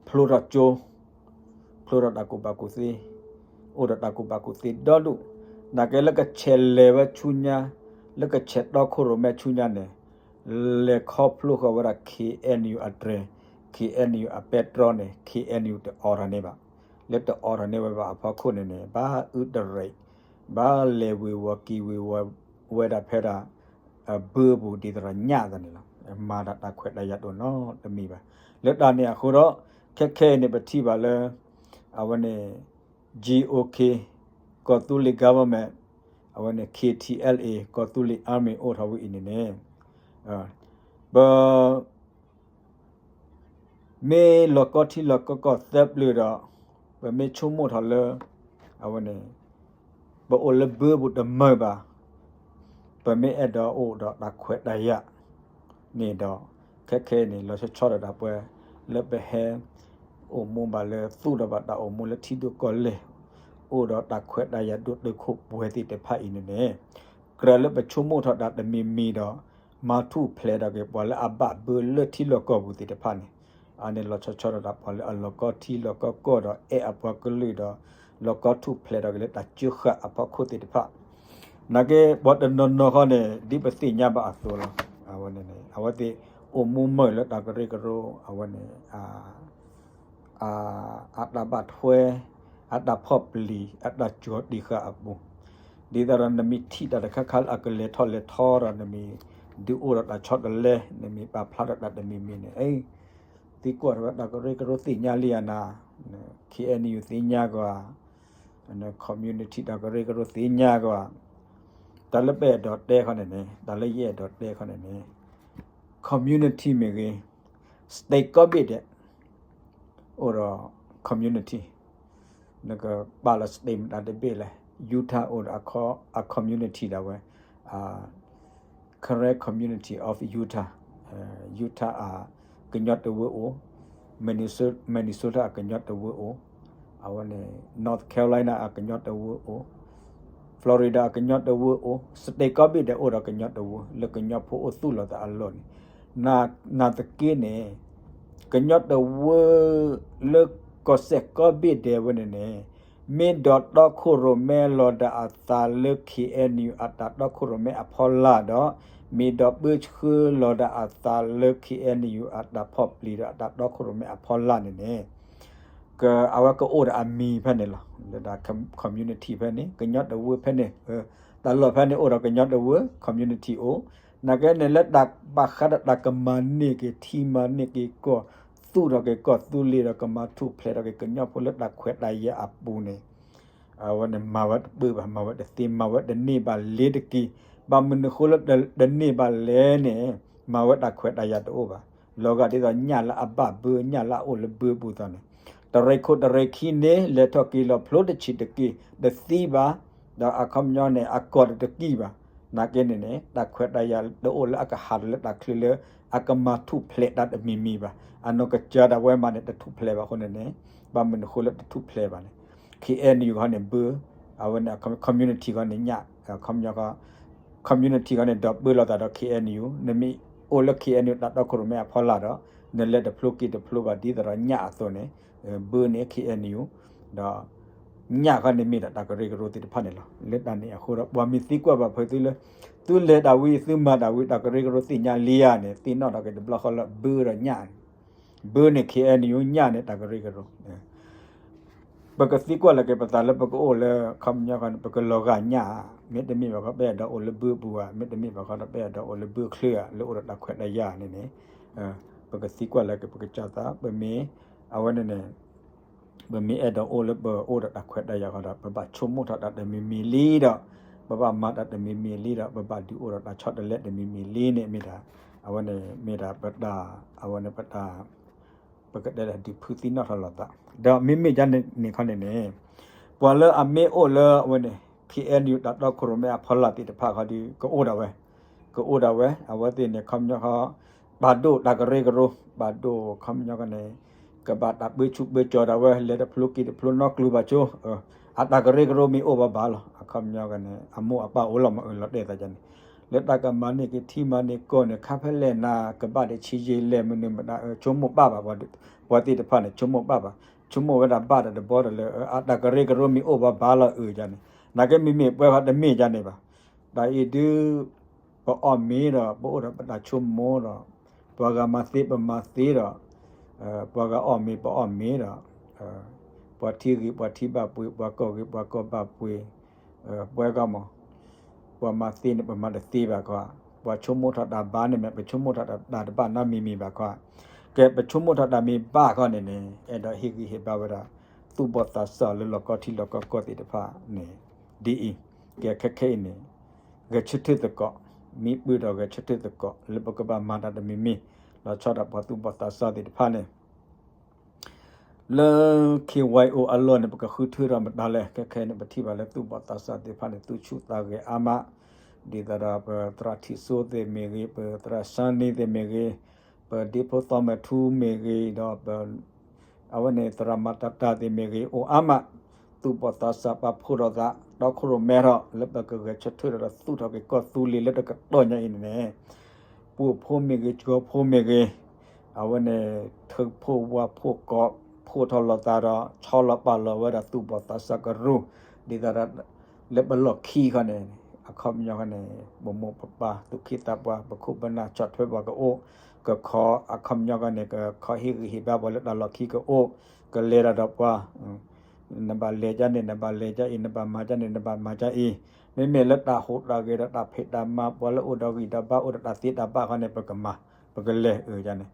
ဖျိထီၣ်ကၠိ, ဖျိထီၣ်တၢ်ကူၣ်ဘၣ်ကူၣ်သ့, အိၣ်ဒီးတၢ်ကူၣ်ဘၣ်ကူၣ်သ့ဒီဒူၣ်, နာ်က့လၢကဆဲးလဲၤဝဲဆူညါ, လၢကဆဲးတီခိၣ်ရိၣ်မဲဆူညါန့ၣ်, လဲၤခီဖျိဃီဝဲဒၣ် K N U အတြဲၤ, K N U အပဲတြီန့ၣ် K N U တအိးထီၣ်န့ၢ်ဘၣ်. လၢတအိးထီၣ်န့ၢ်ဝဲဘၣ်အဖီခိၣ်န့ၣ်န့ၣ် ဘၣ်အုတရံး, ဘၣ်လဲၤဝ့ၤဝီၤက့ၤဝ့ၤဝီၤဝဲဒၣ်ဖဲဒၣ် အဘၢပူၤဒ်သိးဒီးညၣ်သးန့ၣ်လီၤ. မၤတၢ်တၢ်ခွဲးတၢ်ယာ်တအိၣ်နီတမံၤဘၣ်. လၢတၢ်န့ၣ်အဃိဒီး ခဲခဲအံၤန့ၣ် ပထံၣ်ဘၣ်လၢ အဝဲန့ၣ် G O K ကီၢ်သူလ့ၤ government အဝဲန့ၣ် K T L A ကီၢ်သူလ့ၤ army အိၣ်ထီၣ်ဝဲအံၤန့ၣ်န့ၣ် ပ မ့ၢ်လီၢ်ကီထံလီၢ်ကီကီၢ်သၢပျၢၤဒီး ပမ့ၢ်ဆိကမိၣ်ထီၣ်လၢ အဝဲန့ၣ် ပအိၣ်လၢဘၢပူၤတမုာ်ဘၣ်. ပမ့ၢ်အဲၣ်ဒိးအိၣ်ဒီးတၢ်ခွဲးတၢ်ယာ်န့ၣ်ဒီး ခဲခဲအံၤန့ၣ် လီၤဆီဆီဒီးတၢ်ပှဲၤလၢပဟဲ အိၣ်မူဘၣ်လၢသူၣ်ဒီးဘၣ်တၢ်အိၣ်မူလၢထံဒိၣ်ကီၢ်လဲၢ်, အိၣ်ဒီးတၢ်ခွဲးတၢ်ယာ်ဒိၣ်တုာ်ခိၣ်ပှဲၤသ့ၣ်တဖၣ်အံၤန့ၣ်န့ၣ်, ကြၢးလၢပဆိကမိၣ်ထီၣ်တၢ်တမံၤမံၤဒီး မၤထူၣ်ဖျဲးထီၣ်က့ၤပှၤလၢအဘၣ်ဘၢလၢထံလီၢ်ကီၢ်ပူၤသ့ၣ်တဖၣ်န့ၣ်, အန့ၣ်လီၤဆီဆီဒီးတၢ်ပှဲၤလၢအလီၤကီထံလီၤကီကီၢ်ဒီးအဲၣ်အပှၤကလုာ်ဒီး လီၤကီထူၣ်ဖျဲးထီၣ်က့ၤလၢတၢ်စၢဃာ်အဖီခိၣ်သ့ၣ်တဖၣ်, နာ်က့ ပှၤတနီၤနီၤဃီန့ၣ် ဒ်ပသ့ၣ်ညါဘၣ်အသိးလီၤ. အဝဲန့ၣ်န့ၣ် အဝဲသ့ၣ်အိၣ်မူမုာ်လၢတၢ်ကရၢကရိ အဝဲန့ၣ် အတၢ်ဘၣ်ထွဲ, အတၢ်ဖီၣ်ပျံၤ, အတၢ်ကၠီၤတံာ်ဃာ်အပူၤ, ဒ်သိးဒီးနမ့ၢ်ထံၣ်တၢ်တခါခါလၢအကလဲၤထီၣ်လဲၤထီဒီး နမ့ၢ်ဒုးအိၣ်ဒီးတၢ်ဆီတလဲ, နမ့ၢ်ပာ်ဖျါထီၣ်တၢ်တမံၤမံၤန့ၣ်, သံကွၢ်ထီၣ်ဝဲတၢ်ကရၢကရိသ့ၣ်ညါလံဧါနၤ, ခ့ၣ်အဲၣ်ယူၣ်သ့ၣ်ညါကွၢ်, community တၢ်ကရၢကရိသ့ၣ်ညါကွၢ်, တၢ်လၢပအဲၣ်ဒိးတဲခီန့ၣ်န့ၣ်, တၢ်လၢယအဲၣ်ဒိးတဲခီန့ၣ်န့ၣ်, community မ့ၢ်ဂ့ၤ, state ကိးဘ့ၣ်ဒဲး အိၣ်ဒီး community, နကပာ်လီၤ state မတၤတဘ့ၣ်လဲၣ်, Utah အိၣ်ဒီးအ community ဒၣ်ဝဲ, Karen Community of Utah, Utah အကညီတဝၢအိၣ်, Minnesota အကညီတဝၢအိၣ်, အဝဲန့ၣ် North Carolina အကညီတဝၢအိၣ်, Florida အကညီတဝၢအိၣ်, state ကိးဘ့ၣ်ဒဲးအိၣ်ဒီးကညီတဝၢ လၢကညီဖိအိၣ်သူၣ်လီၤသးအလီၢ်န့ၣ်, နာ်သက့န့ၣ် ကညီတဝၢ လၢကီၢ်စဲၣ်ကိးဘ့ၣ်ဒဲးဝဲန့ၣ်န့ၣ်, မ့ၢ်ဒိးတီခိၣ်ရိၣ်မဲလီၤဒၣ်အသးလၢ ခ့ၣ်အဲၣ်ယူၣ် အတၢ်တီခိၣ်ရိၣ်မဲအဖီလာ်ဒီး, မ့ၢ်ဒိးပၢဆှၢလီၤဒၣ်အသးလၢ ခ့ၣ်အဲၣ်ယူၣ် အတၢ်ဖီၣ်ပျံၤဒီးအတၢ်တီခိၣ်ရိၣ်မဲအဖီလာ်န့ၣ်န့ၣ်, အဝဲကအိၣ်ဒီးအမံၤဖဲန့ၣ်လီၤ. လၢဒၣ် community ဖဲန့ၣ် ကညီတဝၢဖဲန့ၣ်, တၢ်လီၢ်ဖဲန့ၣ်အိၣ်ဒီးကညီတဝၢ community အိၣ်, နာ်က့န့ၣ် လၢတၢ်ဘၣ်ဃးဒီးတၢ်ကမၤန့ၢ်က့ၤထံမၤန့ၢ်က့ၤကီၢ်, သူၣ်ထီၣ်က့ၤကီၢ်သူလ့ၤဒီးကမၤထူၣ်ဖျဲးထီၣ်က့ၤကညီဖိလၢတၢ်ခွဲးတၢ်ယာ်အပူၤန့ၣ်, အဝဲန့ၣ်မၤဝဲတပၢၢ်ဘၣ်, မၤဝဲတသ့, မၤဝဲတန့ၢ်ဘၣ်လ့ၤတက့ၢ်. ဘၣ်မနုၤဃိလၢတန့ၢ်ဘၣ်လဲၣ်န့ၣ်, မၤဝဲတၢ်ခွဲးတၢ်ယာ်တအိၣ်ဘၣ်. လီၤဂာ်ဒ်သိးညၣ်လၢအဘၣ်ဘၢ, ညၣ်လၢအအိၣ်လၢဘၢပူၤအသိးန့ၣ်, တရံးခိၣ်တရံးခံန့ၣ် လဲၤထီၣ်က့ၤလီၤဖျိတဆံးတက့ၢ်, တသံဘၣ်, ဒီးအခီပညီန့ၣ် အကီၢ်တတကံၢ်ဘၣ်. နာ်က့န့ၣ်န့ၣ် တၢ်ခွဲးတၢ်ယာ်တအိၣ်လၢအကဟးထီၣ်လၢတၢ်ချုးလၢ အကမၤထူၣ်ဖျဲးတၢ်တမံၤမံၤဘၣ်. အနီၢ်ကစၢ်ဒၣ်ဝဲမးန့ၣ် တထူၣ်ဖျဲးဘၣ်အဃိန့ၣ်န့ၣ်, ဘၣ်မနုၤဃိလၢတထူၣ်ဖျဲးဘၣ်န့ၣ်, ခ့ၣ်အဲၣ်ယူၣ်ဃီန့ၣ်ဘၢ, အဝဲန့ၣ် community ဃီန့ၣ်ညၣ်, ခီပညီ community ဃီန့ၣ် ဒိးပၢလီၤသးဒီး ခ့ၣ်အဲၣ်ယူၣ်, နမ့ၢ်အိၣ်လၢ ခ့ၣ်အဲၣ်ယူၣ် တၢ်တီခိၣ်ရိၣ်မဲအဖီလာ်ဒီး နလဲၤတဖျိက့ၤတဖျိဘၣ်ဒ်သိးဒီးညၣ်အသိးန့ၣ်, ဘၢန့ၣ် ခ့ၣ်အဲၣ်ယူၣ်, ဒီး ညၣ်ဃီန့ၣ်မ့ၢ်ဒၣ်တၢ်ကရၢကရိသ့ၣ်တဖၣ်န့ၣ်လီၤ. လၢတၢ်န့ၣ်အဃိဒီး ပှၤမ့ၢ်သံကွၢ်ဘၣ်ဖုးသုလၢ သုလဲၤတၢ်ဝံၤ သုမၤတၢ်ဝံၤ တၢ်ကရၢကရိသ့ၣ်ညါလံဧါန့ၣ် သ့ၣ်နီၣ်ထီၣ်က့ၤတဘျီဃီလၢဘၢဒီးညၣ်န့ၣ်, ဘၢန့ၣ် ခ့ၣ်အဲၣ်ယူၣ်, ညၣ်န့ၣ်တၢ်ကရၢကရိ ပကသံကွၢ်လီၤက့ၤပသးလၢပကအိၣ်လၢ ခီပညီဃီန့ၣ် ပကလီၤဂာ်ညၣ်ဧါ, မ့တမ့ၢ်ဘၣ်ဃီ ပအဲၣ်ဒိးအိၣ်လၢဘၢပူၤဧါ, မ့တမ့ၢ်ဘၣ်ဃီဒီးပအဲၣ်ဒိးအိၣ်လၢဘၢချၢဧါ, လၢအိၣ်ဒီးတၢ်ခွဲးတၢ်ယာ်န့ၣ်န့ၣ်, ပကသံကွၢ်လီၤက့ၤပကစၢ်သး, ပမ့ၢ်, အဝဲန့ၣ်န့ၣ် ပမ့ၢ်အဲၣ်ဒိးအိၣ်လၢပအိၣ်ဒီးတၢ်ခွဲးတၢ်ယာ်ဃီဒီး ပဘၣ်ဆိကမိၣ်ထီၣ်တၢ်တမံၤမံၤလံဒီး, ပဘၣ်မၤတၢ်တမံၤမံၤလံဒီး ပဘၣ်ဒုးအိၣ်ဒီးတၢ်ဆီတလဲတမံၤမံၤလံန့ၣ် မ့ၢ်ဒၣ်, အဝဲန့ၣ်မ့ၢ်ဒၣ်ပတၢ်, အဝဲန့ၣ်ပတၢ် ပကတဲလၢဒုးဖုသံနီၣ်ထီၣ်လိာ်သး, ဒီးမ့မ့ၢ်ဒ်န့ၣ်န့ၣ်ခီန့ၣ်န့ၣ်, ပှၤလၢအမ့ၢ်အိၣ်လၢအဝဲန့ၣ် ခ့ၣ်အဲၣ်ယူၣ် တၢ်တီခိၣ်ရိၣ်မဲအဖီလာ်သ့ၣ်တဖၣ်ခီဒီး ကအိၣ်ဒၣ်ဝဲ, ကအိၣ်ဒၣ်ဝဲ, အဝဲသ့ၣ်န့ၣ် ခီပညီဃီ ပာ်ဒိၣ်တၢ်ကရၢကရိ, ပာ်ဒိၣ်ခီပညီဃီန့ၣ် ကဘၣ်တၢ်ပၢဆူၣ်ပၢကၠီၤဒၣ်ဝဲ လဲၤတဖျိက့ၤတဖျိနီတကျိၤဘၣ်ဆိ, အတၢ်ကရၢကရိမ့ၢ်အိၣ်ဘၣ်ဘၣ်လီၤ. အခီပညီဃီန့ၣ် အမိၢ်အပၢ်အိၣ်လီၤမးအၢၣ်လီၤတဲာ်သးန့ၣ်, လၢတၢ်ကမၤန့ၢ်က့ၤထံမၤန့ၢ်ကီၢ်န့ၣ် ခါဖဲလဲၣ်နၤ ကဘၣ်တဆံးယံာ်လဲၣ်မနုၤမတၤ ဆိကမိၣ်ဘၣ်ဘၣ်, ပှၤသ့ၣ်တဖၣ်န့ၣ် ဆိကမိၣ်ဘၣ်ဘၣ်, ဆိကမိၣ်ဝဲဒၣ်ဘၣ်တၢ်တဘီဒီးလၢ အတၢ်ကရၢကရိမ့ၢ်အိၣ်ဘၣ်ဘၣ်လီၤအၢၣ်ယၤန့ၣ်, နာ်က့မ့မ့ၢ်ပှၤဃီတမ့ၢ်ယၤန့ၣ်ဘၣ်. တၢ်အံၤဒုး ပအီၣ်မ့ၤဒီး ပအိၣ်ဒီးပတၢ်ဆိကမိၣ်ဒီး, ပှၤဂၤမၤသ့ပမၤသ့ဒီး, ပှၤဂၤအီၣ်မ့ၤပအီၣ်မ့ၤဒီး, ပှၤထံဂ့ၤပှၤထံဘၣ်ပှ့ၤ, ပှၤကီၢ်ဂ့ၤပှၤကီၢ်ဘၣ်ပှ့ၤ, ပှၤဂၤမး, ပှၤမၤသ့န့ၣ် ပမၤတသ့ဘၣ်ခီ, ပှၤဆိကမိၣ်ထီၣ်တၢ်ဘၣ်န့ၣ်မ့ၢ် ပဆိကမိၣ်ထီၣ်တၢ်တဘၣ်နီတမံၤမံၤဘၣ်ခီ, ကဲ ပဆိကမိၣ်ထီၣ်တၢ်မ့ၢ်ဘၣ်ခီန့ၣ်န့ၣ် အဲၣ်ဒိးဟ့ၣ်ဂံၢ်ဟ့ၣ်ဘါဝဲဒၣ် သူၣ်ဘီၣ်သးစၢ်လၢလီၢ်ကီထံလီၢ်ကီကီၢ်သ့ၣ်တဖၣ်န့ၣ် ဒ်အံၤ, ကဲခဲခဲအံၤန့ၣ် ဂဲၤဆၢထၢၣ်သကိး, မ့ၢ်ပၢၢ်ဒီးဂဲၤဆၢထၢၣ်သကိး လၢပကဘၣ်မၤတၢ်တမံၤမံၤ လီၤဆီဒၣ်ပှၤသူၣ်ဘီၣ်သးစၢ်သ့ၣ်တဖၣ်န့ၣ် လၢ K Y O အလီၢ်န့ၣ် ပကဃုထၢထီၣ်မတၤလဲၣ်. ခဲခဲအံၤန့ၣ် ပထံၣ်ဘၣ်လၢသူၣ်ဘီၣ်သးစၢ်သ့ၣ်တဖၣ်န့ၣ် သူၣ်ဆူၣ်သးဂဲၤအါမး, ဒ်သိးဒီးပသရၣ်ထံၣ်စိသ့ၣ်မ့ၢ်ဂ့ၤ, ပသရၣ်စၢန့သ့ၣ်မ့ၢ်ဂ့ၤ, ပဒ့ဖိသီမဲာ်ထူမ့ၢ်ဂ့ၤ, ဒီးပ အဝဲန့ၣ်သရၣ်မၤတၢ်တၢ်သ့ၣ်မ့ၢ်ဂ့ၤ အိၣ်အါမး, သူၣ်ဘီၣ်သးစၢ်ပာ်ဖှိၣ်ထီၣ်သး တီခိၣ်ရိၣ်မဲထီၣ် လၢပကဂဲၤဆၢထၢၣ်ဒီးသူၣ်ထီၣ်က့ၤကီၢ်သူလ့ၤလၢတကတီၢ်ညါအံၤန့ၣ်န့ၣ်, ပှိၢ်ဖိမ့ၢ်ဂ့ၤ ကၠီဖိမ့ၢ်ဂ့ၤ, အဝဲန့ၣ် ထုးဖှိၣ်ဝၣ်ဖှိၣ်ကိးဖှိၣ်ထီၣ်လိာ်သးဒီး ဆီလီၤပာ်လီၤဝဲဒၣ်သူၣ်ဘီၣ်သးစၢ်ကရူၢ်, ဒ်သိးဒီး လၢပလီၢ်ခံခီန့ၣ် အခီပညီခီန့ၣ် ပမိၢ်ပပၢ်သူၣ်က့သးပှၢ် ပခိၣ်ပနၢ်ဆီၣ်ထွဲပှၤကအိၣ်, ကခီအခီပညီခီန့ၣ် ကခီဟ့ၣ်ဂံၢ်ဟ့ၣ်ဘါပှၤလၢတၢ်လီၢ်ခံကအိၣ်, ကလဲၤတၢ်ဒီးပှၤ နဘၣ်လဲၤကန့ၣ် နဘၣ်လဲၤကအံၤ, နဘၣ်မၤကန့ၣ် နဘၣ်မၤကအံၤ, မ့မ့ၢ်လၢတၢ်ဟူးတၢ်ဂဲၤဒီးတၢ်ဖံးတၢ်မၤ ပှၤလၢအိၣ်ဒီးဂံၢ်ဒီးဘါအိၣ်ဒီးတၢ်သ့တၢ်ဘၣ်ခီန့ၣ် ပကမၤ ပကလဲၤအၢန့ၣ်,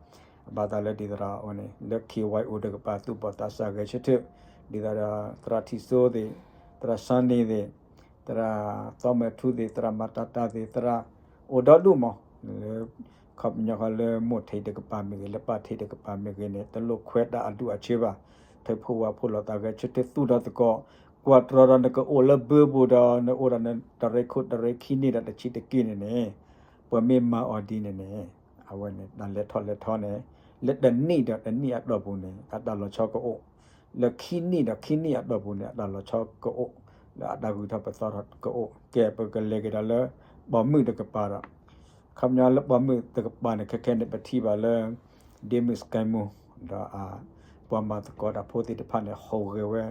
ဘၣ်သးလၢဒ်သိးဒီးအဝဲန့ၣ် လၢ K Y O တကပၤ သူၣ်ဘီၣ်သးစၢ်ဂဲၤဆၢထၢၣ်, ဒ်သိးဒီးသရၣ်ထံၣ်စိသ့ၣ်, သရၣ်စၢန့သ့ၣ်, သရၣ်သီမဲာ်ထူသ့ၣ်, သရၣ်မၤတၢ်တၢ်သ့ၣ်, သရၣ်အိၣ်ဒီဒူၣ်မး, လၢ ခီပညီခီလၢမိၢ်ထံးတကပၤမ့ၢ်ဂ့ၤ, လၢပၢ်ထံးတကပၤမ့ၢ်ဂ့ၤန့ၣ် တလိၣ်ခွဲးတၢ်အဒူၣ်အဆၢဘၣ်, ထုးဖှိၣ်ဝၣ်ဖှိၣ်လိာ်သးဂဲၤဆၢထၢၣ်သူၣ်ထီၣ်သကိး, ကွၢ်တြီဒီးနကအိၣ်လၢဘၢပူၤဒီး နအိၣ်ဒီးနတရံးခိၣ်တရံးခံန့ၣ်ဒီးတဆံးတက့ၢ်န့ၣ်န့ၣ်, ပမ့ၢ်မၤအီၤဒ်န့ၣ်န့ၣ်, အဝဲန့ၣ် တၢ်လဲၤထီၣ်လဲၤထီန့ၣ် လၢတနံၣ်ဒီးတနံၣ်အတီၢ်ပူၤန့ၣ် အတၢ်လီၤဆီကအိၣ်, လၢခံနံၣ်ဒီးခံနံၣ်အတီၢ်ပူၤန့ၣ် အတၢ်လီၤဆီကအိၣ်, လၢအတၢ်ဂုၤထီၣ်ပသီထီၣ်ကအိၣ်, ကဲ ပကလဲၤက့ၤဒီးလၢ ပိာ်မုၣ်တကပၤဒီး ခီပညီလၢပိာ်မုၣ်တကပၤန့ၣ် ခဲခဲန့ၣ် ပထံၣ်ဘၣ်လၢ ဒ့မုၣ်စကဲမူ ဒီး ပှၤမၤသကိးတၢ်ဖိသ့ၣ်တဖၣ်န့ၣ် ဟူးဂဲၤဝဲ,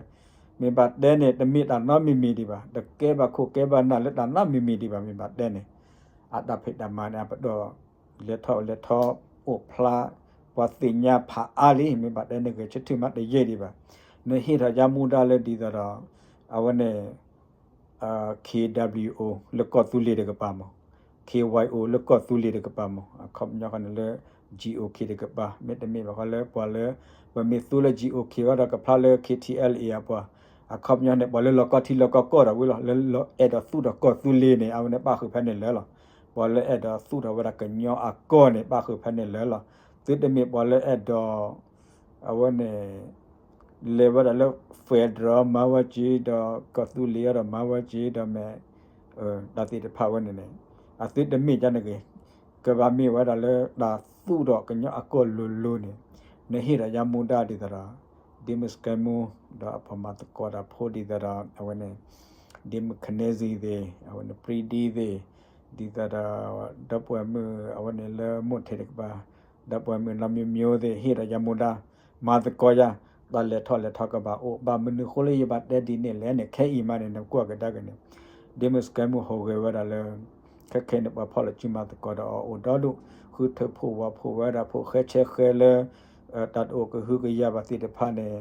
မ့ၢ်ဘၣ်တဲန့ၣ် တမ့ၢ်တၢ်နီတမံၤမံၤဒံးဘၣ်, တကဲဘၣ်ခိၣ်ကဲဘၣ်နၢ်လၢတၢ်နီတမံၤမံၤဒံးဘၣ်, မ့ၢ်ဘၣ်တဲန့ၣ် အတၢ်ဖံးတၢ်မၤန့ၣ် အပတီၢ် လဲၤထီၣ်လဲၤထီ အိၣ်ဖျါ ပှၤသ့ၣ်ညါဖးအါလံ, မ့ၢ်ဘၣ်တဲန့ၣ် ဂဲၤဆၢထၢၣ်မးတယဲၢ်ဒံးဘၣ်, နဟ့ၣ်ထီၣ်ယါမူဒါလၢဒ်သိးဒီး အဝဲန့ၣ် K W O လၢကီၢ်သူလ့ၤတကပၤမး, K Y O လၢကီၢ်သူလ့ၤတကပၤမး, အခီပညီဃီန့ၣ်လၢ G O K တကပၤ, မ့တမ့ၢ်ဘၣ်ဃီလၢပှၤလၢ ပမ့ၢ်သူလၢ G O K ဃီဒီးကဖျါလၢ K T L A အပှၤ, အခီပညီန့ၣ် ပှၤလၢလီၤကီထံလီၤကီကီၢ်ဒီးဝံၤလီၤ, လၢအဲၣ်ဒိးသူၣ်ထီၣ်ကီၢ်သူလ့ၤန့ၣ် အဝဲန့ၣ်ပၣ်ဃုာ်ဖဲန့ၣ်လၢာ်လီၤ, ပှၤလၢအဲၣ်ဒိးသူၣ်ထီၣ်ဝဲဒၣ်ကညီအကီၢ်န့ၣ် ပၣ်ဃုာ်ဖဲန့ၣ်လၢာ်လီၤ, သုတမ့ၢ်ပှၤလၢအဲၣ်ဒိး အဝဲန့ၣ် လဲၤဝဲဒၣ်လၢ federal မၤဝဲက့ၤဒီး ကီၢ်သူလ့ၤအံၤဒီးမၤဝဲက့ၤဒီးမ့ၢ် တၢ်သ့ၣ်တဖၣ်ဝဲန့ၣ်န့ၣ် အသုတမ့ၢ်ကန့ၣ်ဂ့ၤ, ကဘၣ်မ့ၢ်ဝဲဒၣ်လၢတၢ်သူၣ်ထီၣ်ကညီအကီၢ်လိၤလိၤန့ၣ်, နဟ့ၣ်ဒီးယါမူဒါဒ်သိးဒီး ဒ့မုၣ်စကဲမူ ဒီးအပှၤမၤသကိးတၢ်ဖိဒ်သိးဒီး အဝဲန့ၣ် ဒ့မုၣ်ခနဲစံသ့ၣ်, အဝဲန့ၣ် ပြံဒံသ့ၣ်, ဒ်သိးဒီး ဒီပုၢ်ဝဲၢ်မုၣ် အဝဲန့ၣ်လၢမိၢ်ထံးတကပၤ ဒီပုၢ်ဝဲၢ်မုၣ်နီၢ်မံမံသ့ၣ် ဟ့ၣ်ဒီးယါမူဒါ မၤသကိးယၤ, တၢ်လဲၤထီၣ်လဲၤထီကဘၣ်အိၣ်, ဘၣ်မနုၤဃိလၢယဘၣ်တဲဒ်န့ၣ်လဲၣ်န့ၣ် ခဲအံၤမးန့ၣ် နကွၢ်ကဒါက့ၤန့ၣ် ဒ့မုၣ်စကဲမူဟူးဂဲၤဝဲဒၣ်လၢ ခဲခဲန့ၣ် ပှၤဖီၣ်လီၤစုမၤသကိးဒီးအီၤအိၣ်ဒီဒူၣ်, ဃုထၢဖှိၣ်ဝီဖှိၣ်ဝဲဒၣ်ဖိၣ်ဃဲဆဲဃဲလၢ တၢ်တအိၣ်ကဟုကယာ်ဘၣ်သ့ၣ်တဖၣ်န့ၣ်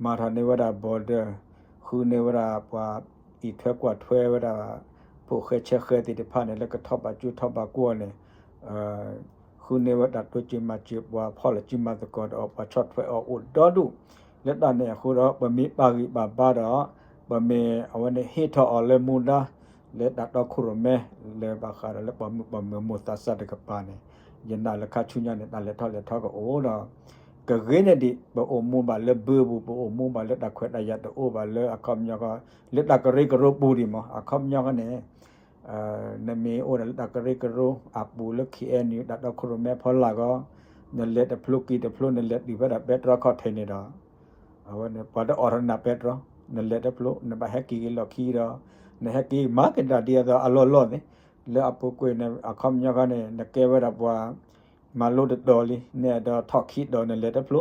မၤထီၣ်န့ၢ်ဝဲဒၣ် border, ဃုန့ၢ်ဝဲဒၣ်ပှၤအံးထွဲကွၢ်ထွဲဝဲဒၣ် ဖိၣ်ဃဲဆဲဃဲသ့ၣ်တဖၣ်န့ၣ် လၢကထီၣ်ဘၣ်ကၠိထီၣ်ဘၣ်ကွီၢ်န့ၣ် ဃုန့ၢ်ဝဲတၢ်တိစၢၤမၤစၢၤ ပှၤဖီၣ်လီၤစုမၤသကိးဒီးအီၤ ပှၤဆီၣ်ထွဲအီၤအိၣ်ဒီဒူၣ်, လၢတၢ်န့ၣ်အဃိဒီး ပမ့ၢ်ပာ်ဂံၢ်ပာ်ဘါဒီး ပမ့ၢ်အဝဲန့ၣ်ဟ့ၣ်ထီၣ်အီၤလၢမူဒါ လၢတၢ်တီခိၣ်ရိၣ်မဲ လၢဘၣ်ဃးဒီးလၢပှၤမုၣ်ပှၤမုၣ်အမိၢ်သးစၢ်တကပၤန့ၣ် ယနာ်လၢခါဆူညါန့ၣ် တၢ်လဲၤထီၣ်လဲၤထီကအိၣ်ဒီး ကဂ့ၤန့ၢ်ဒံး ပအိၣ်မူဘၣ်လၢဘၢပူၤ ပအိၣ်မူဘၣ်လၢတၢ်ခွဲးတၢ်ယာ်တအိၣ်ဘၣ်လၢအခီပညီဃီ လၢတၢ်ကရၢကရိပူၤဒံးမး အခီပညီဃီန့ၣ် နမ့ၢ်အိၣ်ဒီးလၢတၢ်ကရၢကရိအပူၤလၢ K N U တၢ်တီခိၣ်ရိၣ်မဲဖီလာ်ဃီ နလဲၤတဖျိက့ၤတဖျိ နလဲၤတုၤဖဲဒၣ်ပဲတြီခီၣ်ထံးန့ၣ်ဒီး အဝဲန့ၣ် ပှၤတအိးထီၣ်နၤပဲတြီ နလဲၤတဖျိ နဘၣ်ဟဲက့ၤက့ၤလီၢ်ခံဒီး နဟဲက့ၤမၤက့ၤတၢ်ဒ်အသိးအလီၢ်လီၢ်န့ၣ် လၢအပူၤကွံာ်န့ၣ် အခီပညီဃီန့ၣ် နကဲဝဲဒၣ်ပှၤ မၤလိတတီၤလံ နအဲၣ်ဒိးထီၣ်ခံတီၤနလဲၤတဖျိ